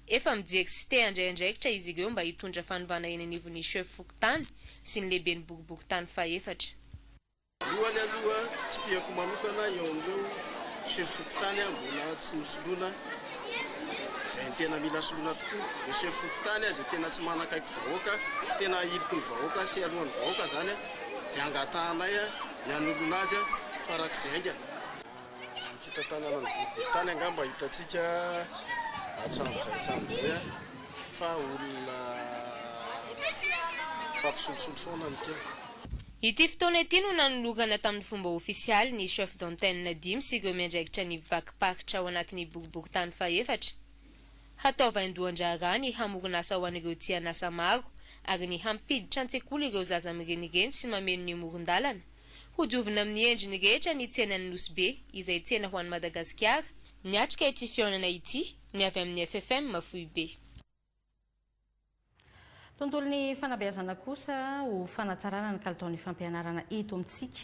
Efa mijery sy te handray andraikitra izy ireo mba hitondra fanovana eny anivon'ny chef fokontany sy ny lehiben'ny boriborintany fahefatra. Voalohany aloha, tsipihako manokana eo amin'ireo chef fokontany mbola tsy nosoloina, izay tena mila soloina tokoa. Ireo chef fokontany izay tena tsy manakaiky vahoaka, tena ahiliky ny vahoaka sy alohan'ny vahoaka izany dia angatahanay ny hanoloana azy farak'izay haingana. Ny fitantanana ny boriborintany angamba hitantsika hatramin'izay hatramin'izay fa olona mifampisolosolo foana no teo. Ity fotoana ity no nanolorana tamin'ny fomba ofisialy ny chef d'antenne dimy sy ireo miandraikitra ny vakim-paritra ao anatin'ny boriborintany fahefatra. Hatao vaindohan-draharaha ny hamorona asa ho an'ireo tsy an'asa maro ary ny hampiditra an-tsekoly ireo zaza mirenireny sy mameno ny moron-dalana. Hodiovina amin'ny endriny rehetra ny tsenan'i Nosy Be, izay tsena ho an'i Madagasikara. Niatrika ity fihaonana ity ny avy amin'ny ffm foibe. Tontolon'ny fanabeazana kosa, ho fanatsarana ny kalitaon'ny fampianarana eto amintsika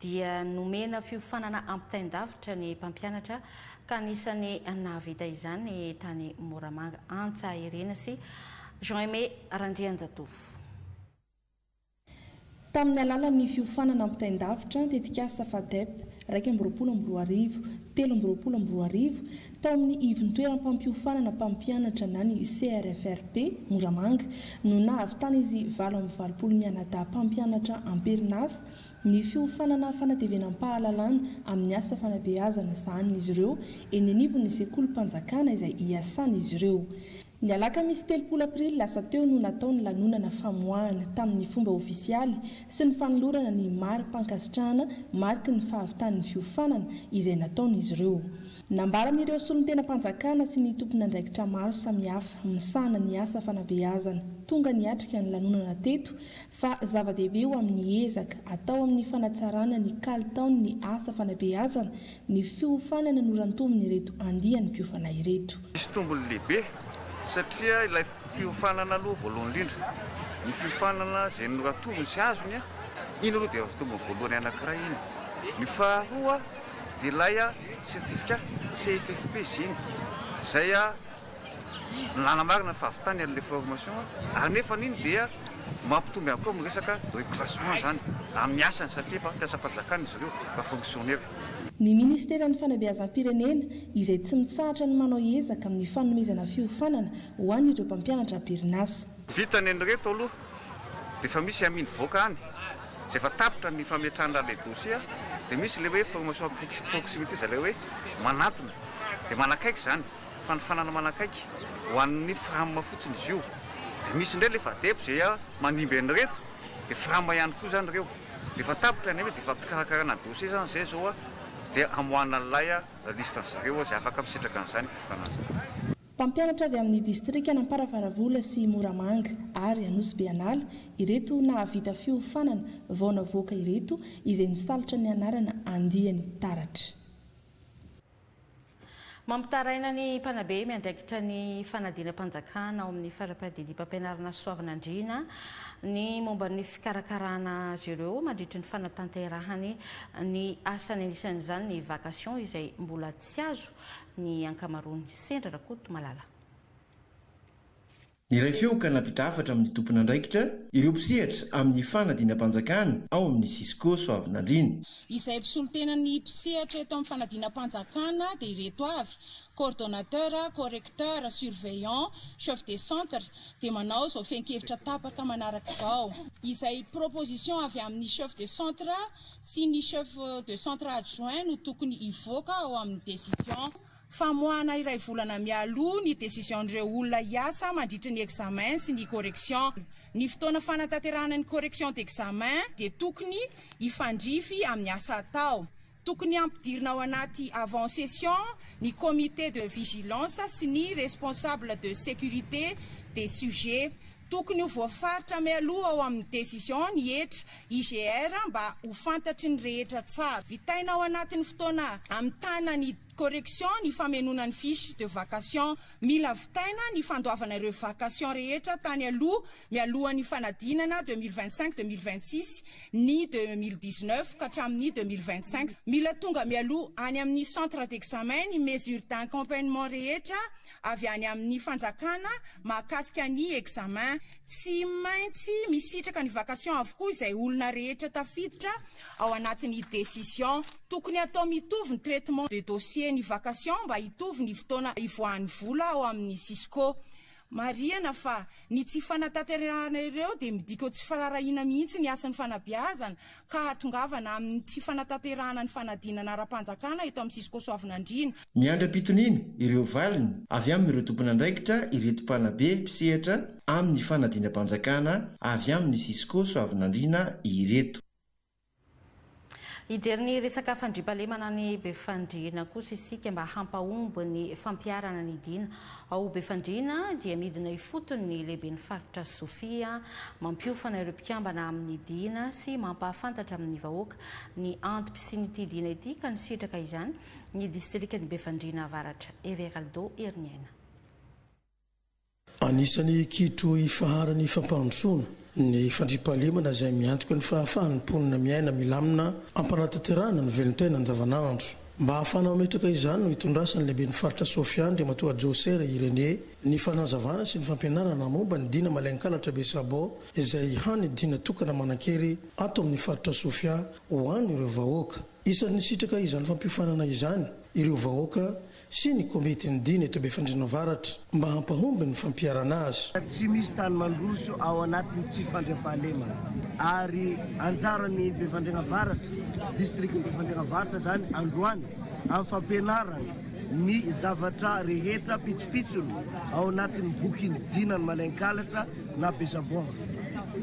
dia nomena fiofanana ampitain-davitra ny mpampianatra ka anisan'ny nahavita izany tany Moramanga, Antsahaherena sy Jean Aimé Randrianjatovo. Tamin'ny alalan'ny fiofanana ampitain-davitra tetikasa FADEP 2021, 2023, tao amin'ny ivon-toeram-pampiofanana mpampianatra na ny CRFRP Moramanga no nahavitan'izy 88 mianadahy mpampianatra am-perinasa ny fiofanana fanatevenam-pahalalana amin'ny asa fanabeazana sahanin'izy ireo eny anivon'ny sekolim-panjakana izay iasan'izy ireo. Ny alakamisy 30 aprily lasa teo no natao ny lanonana famoahana tamin'ny fomba ofisialy sy ny fanolorana ny mari-pankasitrahana mariky ny fahavitan'ny fiofanana izay nataon'izy ireo. Nambaran'ireo solontenam-panjakana sy ny tompon'andraikitra maro samihafa misahana ny asa fanabeazana tonga niatrika ny lanonana teto fa zava-dehibe ho amin'ny ezaka atao amin'ny fanatsarana ny kalitaon'ny asa fanabeazana ny fiofanana norantomin'ireto andiany mpiofana ireto. Misy tombony lehibe satria ilay fiofanana aloha voalohany indrindra, ny fiofanana izay norantoviny sy azony, iny aloha dia efa tombony voalohany anankiray iny. Ny faharoa dia ilay certificat CFFP izy iny, izay nanamarina ny fahavitany an'ilay formation ary nefa iny dia mampitombo ihany koa amin'ny resaka reclassement izany amin'ny asany satria efa mpiasam-panjakana izy ireo, efa fonctionnaire. Ny Ministeran'ny Fanabeazam-pirenena izay tsy mitsahatra ny manao ezaka amin'ny fanomezana fiofanana ho an'ireo mpampianatra am-perinasa. Vita ny an'ireto aloha dia efa misy amin voaka any izay efa tapitra ny fametrahana ilay dossier dia misy ilay hoe formation à proximité izay ilay hoe manantona dia manakaiky izany, fanofanana manakaiky ho an'ny fram fotsiny izy io dia misy indray ilay fadep izay mandimby an'ireto dia fram ihany koa izany ireo dia efa tapitra ny hoe dia efa mpikarakarana dossier izany izay izao dia hamoahana an'ilay liste an-dry zareo izay afaka misitraka an'izany fiofanana izany. Mpampianatra avy amin'ny distrikan'Amparafaravola sy Moramanga ary Anosibe An'ala ireto nahavita fiofanana vao navoaka ireto izay nisalotra ny anarana andiany Taratra. Mampitaraina ny mpanabe miandraikitra ny fanadinam-panjakana ao amin'ny fari-piadidiam-pampianarana Soavinandriana ny momba ny fikarakarana azy ireo mandritry ny fanatanterahany ny asany anisan'izany ny vacation izay mbola tsy azo ny ankamaroany. Sendra Rakotomalala. Niray feo ka nampita hafatra amin'ny tompon'andraikitra ireo mpisehatra amin'ny fanadinam-panjakana ao amin'ny Cisco Soavinandriana. Izay mpisolo tena ny mpisehatra eto amin'ny fanadinam-panjakana dia ireto avy, coordonnateur, correcteur, surveillant, chef de centre, dia manao izao fehin-kevitra tapaka manaraka izao. Izay proposition avy amin'ny chef de centre sy ny chef de centre adjoint no tokony hivoaka ao amin'ny décision. Famoahana iray volana mialoha ny décision-n'ireo olona hiasa mandritry ny examen sy ny correction. Ny fotoana fanatanterahana ny correction d'examen dia tokony hifandrify amin'ny asa atao. Tokony hampidirina ao anaty avant session ny comité de vigilance sy ny responsable de sécurité des sujets. Tokony ho voafaritra mialoha ao amin'ny décision ny hetra IGR mba ho fantatry ny rehetra tsara. Vitaina ao anatin'ny fotoana hamitana ny correction ny famenoana ny fiche de vacation. Mila vitaina ny fandoavana ireo vacation rehetra tany aloha mialohan'ny fanadinana 2025, 2026 ny 2019 ka hatramin'ny 2025. Mila tonga mialoha any amin'ny centre d'examen ny mesure d'accompagnement rehetra avy any amin'ny fanjakana mahakasika ny examen. Tsy maintsy misitraka ny vacation avokoa izay olona rehetra tafiditra ao anatin'ny décision. Tokony atao mitovy ny traitement de dossier ny vacation mba hitovy ny fotoana hivoahan'ny vola ao amin'ny Cisco. Marihana fa ny tsy fanatanterahana ireo dia midika ho tsy firaharahiana mihitsy ny hasin'ny fanabeazana ka hahatongavana amin'ny tsy fanatanterahana ny fanadinana ara-panjakana eto amin'ny Cisco Soavinandriana. Miandry am-pitoniana ireo valiny avy amin'ireo tompon'andraikitra ireto mpanabe mpisehatra amin'ny fanadinam-panjakana avy amin'ny Cisco Soavinandriana ireto. Hijery ny resaka fandriampahalemana any Befandriana kosa isika mba hampahomby ny fampiharana ny dina ao Befandriana dia midina ifotony ny lehiben'ny faritra Sofia mampiofana ireo mpikambana amin'ny dina sy mampahafantatra amin'ny vahoaka ny antom-pisian'ity dina ity ka nisitraka izany ny distrikan'i Befandriana Avaratra Everaldo Heriniaina. Anisan'ny kitro ifaharan'ny fampandrosoana ny fandriampahalemana izay miantoka ny fahafahan'ny mponina miaina milamina am-panatanterahana ny velon-tena andavanandro. Mba hahafahana mametraka izany no itondrasan'ny lehiben'ny faritra Sofia Andriamatoa Joser Irénée ny fanazavana sy ny fampianarana momba ny dina Malainkalatra Besabo izay hany dina tokana manan-kery ato amin'ny faritra Sofia ho an'ireo vahoaka. Isan'ny nisitraka izany fampiofanana izany ireo vahoaka sy ny komitin'ny dina eto Befandriana Avaratra mba hampahomby ny fampiharana azy. Tsy misy tany mandroso ao anatin'ny tsy fandriampahalemana ary anjaran'ny Befandriana Avaratra, distrikan'i Befandriana Avaratra izany androany amin'ny fampianarana ny zavatra rehetra pitsopitsony ao anatin'ny bokin'ny dinan'i Malainkalatra na Besaboha.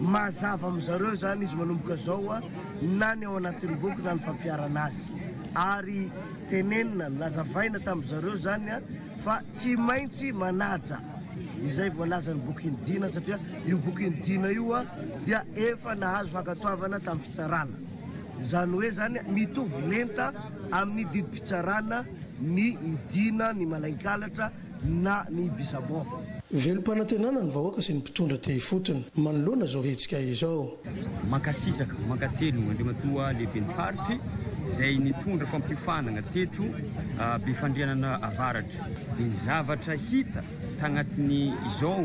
Mazava amin-zareo izany izy manomboka izao na ny ao anatin'ny boky na ny fampiharana azy. Ary tenenina, nazavaina tamin-dry zareo izany fa tsy maintsy manaja izay voalazan'ny bokin'ny Dina satria io bokin'ny Dina io dia efa nahazo fankatoavana tamin'ny fitsarana. Izany hoe izany mitovy lenta amin'ny didim-pitsarana ny Dina, ny Malainkalatra na ny Bisabô. Velom-panantenana ny vahoaka sy ny mpitondra te ifotony manoloana izao hetsika izao. Mankasitraka, mankateligno Andriamatoa Lehiben'ny Faritry izay nitondra fampiofanagna teto Befandrianana Avaratra. Dia ny zavatra hita tagnatin'ny izao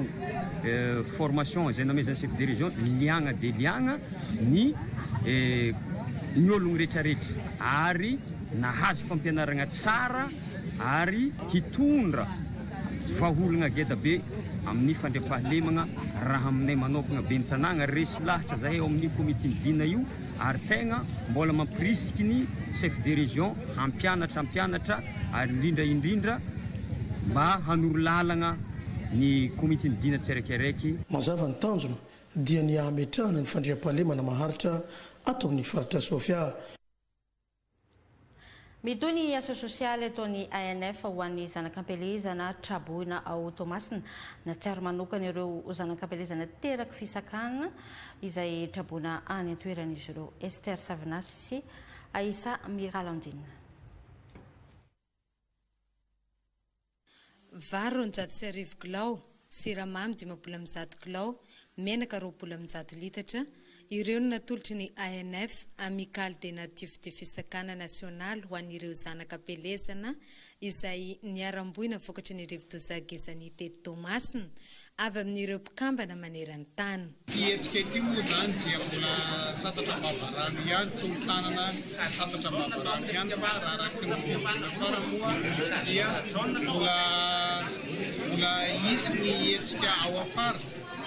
formation izay namezan'ny Chef de Région, liagna dia liagna ny ny ologno retraretra ary nahazo fampianaragna tsara ary hitondra vahaolagna geda be amin'ny fandriampahalemagna raha aminay manokagna ben'ny tanàgna resy lahatra zahay ao amin'io komitin'ny dina io ary tegna mbola mampirisiky ny chef de région hampianatra hampianatra ary indrindra indrindra mba hanoro lalagna ny komitin'ny dina tsiraikiraiky. Mazava ny tanjona dia ny hametrahana ny fandriampahalemana maharitra ato amin'ny faritra Sofia. Mitohy ny asa sosialy ataon'ny ANF ho an'ny zanak'ampielezana traboina ao Toamasina. Nahatsiaro manokana ireo zanak'ampielezana teraky fisakana izay traboina any an-toerana izy ireo. Esther Savinasy sy Aïssa Miralandine. Vary 1200 kilao, siramamy 150 kilao, menaka 120 litatra, ireo no natolotry ny ANF, Amicale des Natifs du Fisakana Nasionaly ho an'ireo zanaka am-pielezana izay niharam-boina vokatry ny rivodoza Gezani teto Toamasina, avy amin'ireo mpikambana maneran-tany. Ity hetsika ity moa izany dia mbola sasatra am-bavarano ihany, tolo-tanana sasatra am-bavarano ihany fa raha araka ny fivoriana farany moa dia mbola mbola hisy ny hetsika ao afara,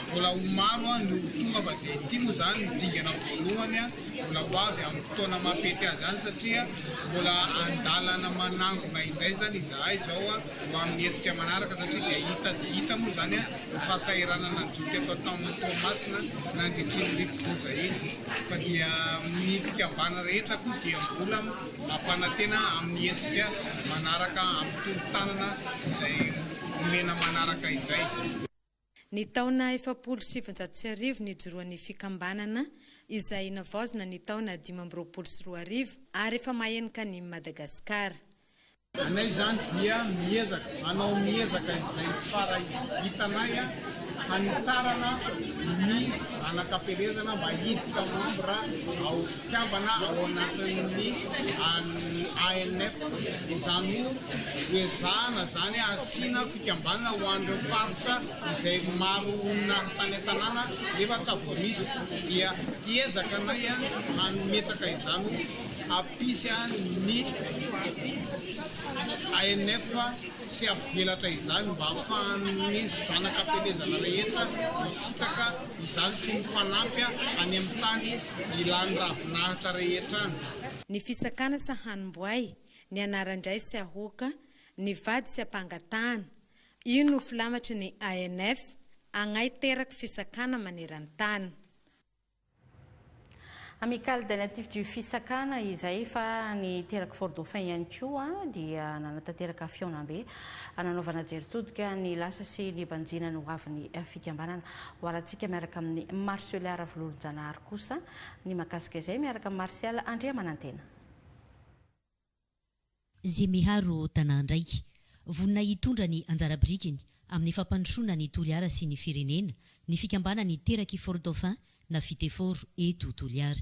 mbola ho maro ny ho tonga fa dia ity moa izany ny dingana voalohany mbola ho avy amin'ny fotoana mampety azy ihany satria mbola an-dalana manangona indray izany izahay izao. ho amin'ny hetsika manaraka satria dia hita dia hita moa izany ny fahasahiranana nijoky atao tamin'ny Toamasina nandritra iny rivodoza iny fa dia ny fikambanana rehetra koa dia mbola mampanantena amin'ny hetsika manaraka amin'ny tolo-tanana izay omena manaraka indray. Ny taona 1940 nijoroan'ny fikambanana izay navaozina ny taona 2025 ary efa mahenika an'i Madagasikara. Anay izany dia miezaka, manao miezaka izay fara hitanay hanitarana ny zanak'ampielezana mba hiditra membre ao mpikambana ao anatin'ny ANF. Izany ho ezahana izany hasiana fikambanana ho an'ireo faritra izay maro olona tany an-tanàna nefa tsa vao misy dia hiezaka anay hametraka izany ho Hampisy ny ANF sy hampivelatra izany mba hahafahan'ny zanak'ampielezana rehetra misitraka izany sy mifanampy any amin'ny tany ilany ravinahitra rehetra any. Ny fisakana sa hanomboay, ny anaran-dray sy ahoaka, ny vady sy ampangatahana. Io no filamatry ny ANF, Agnay teraky fisakana maneran-tany. Amicale des Natifs du Fisakana izay fa ny teraky Fort Dauphin ihany koa dia nanatanteraka fihaonambe nanaovana jery todika ny lasa sy ny banjina ny hoavin'ny fikambanana. Ho arantsika miaraka amin'i Marcelia Ravololonjanahary kosa ny mahakasika izay miaraka amin'i Martial Andriamanantena. Ze miharo tanàn-dray. Vonona hitondra ny anjara birikiny amin'ny fampandrosoana an'i Toliara sy ny firenena ny fikambanan'ny Terak'i Fort Dauphin na Fitefor eto Toliara.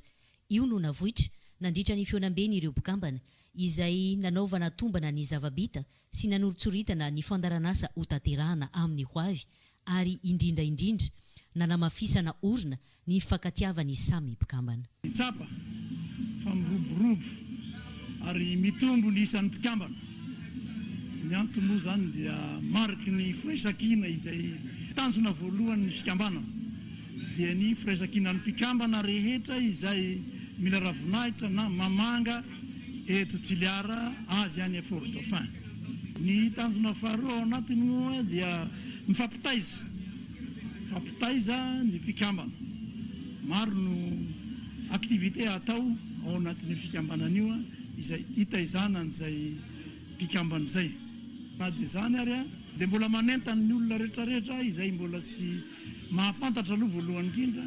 Io no navoitra nandritra ny fihaonamben'ireo mpikambana izay nanaovana tombana ny zava-bita sy nanoritsoritana ny fandaharanasa hotanterahana amin'ny hoavy ary indrindra indrindra nanamafisana orina ny fifankatiavan'ny samy mpikambana. Tsapa fa miroborobo ary mitombo ny isan'ny mpikambana. Ny antony moa izany dia mariky ny firaisankina izay tanjona voalohan'ny fikambanana dia ny firaisankinan'ny mpikambana rehetra izay mila ravinahitra na mamanga eto Toliara avy any Fort Dauphin. Ny tanjona faharoa ao anatiny moa dia mifampitaiza, mifampitaiza ny mpikambana. Maro no activité atao ao anatin'io fikambanana io. izay hitaizana an'izay mpikambana izay. Na dia izany ary dia mbola manentana ny olona rehetrarehetra izay mbola tsy mahafantatra aloha voalohany indrindra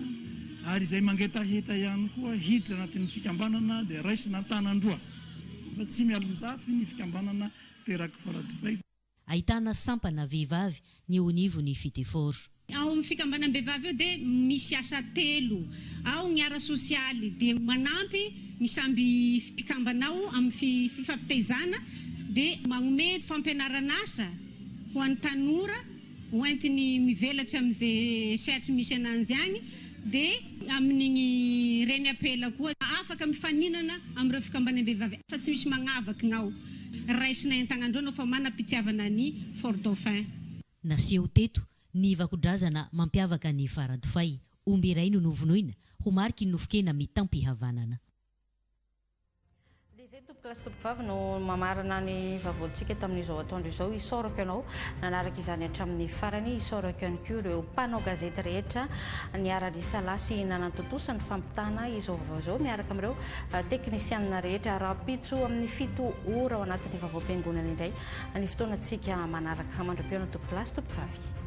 ary izay mangetaheta ihany koa hiditra anatin'ny fikambanana dia raisina an-tanan-droa fa tsy mialonjafy ny fikambanana Teraky Faradofay. Ahitana sampana vehivavy ny eo anivon'ny Fitefor. Ao amin'ny fikambanam-behivavy eo dia misy asa telo, ao ny ara-sosialy dia manampy ny samby mpikambana ao amin'ny fifampitaizana, dia magnome fampianaran'asa ho an'ny tanora ho entiny mivelatry amin'izay sehatry misy ananjy agny, dia amin'igny reny apela koa afaka mifaninana amin'ireo fikambanam-behivavy fa tsy misy magnavaky gnao, raisinay an-tagnandreo anao fa manam-pitiavana an'i Fort Dauphin. Naseho teto ny vakodrazana mampiavaka ny Faradofay. Omby iray no novonoina ho mariky ny nofon-kena mitam-pihavanana. Dia izay tompokolahy sy tompokovavy no mamarana ny vaovaontsika tamin'izao atoandro izao. Isaorako ianao nanaraka izany hatramin'ny farany. Isaorako ihany koa ireo mpanao gazety rehetra niara-nisalahy sy nanantontosa ny fampitana izao vaovao izao miaraka amin'ireo teknisianina rehetra. Rahampitso amin'ny 7 ora ao anatin'ny vaovaom-piangonana indray ny fotoanantsika manaraka. Mandra-pihaona tompokolahy sy tompokovavy.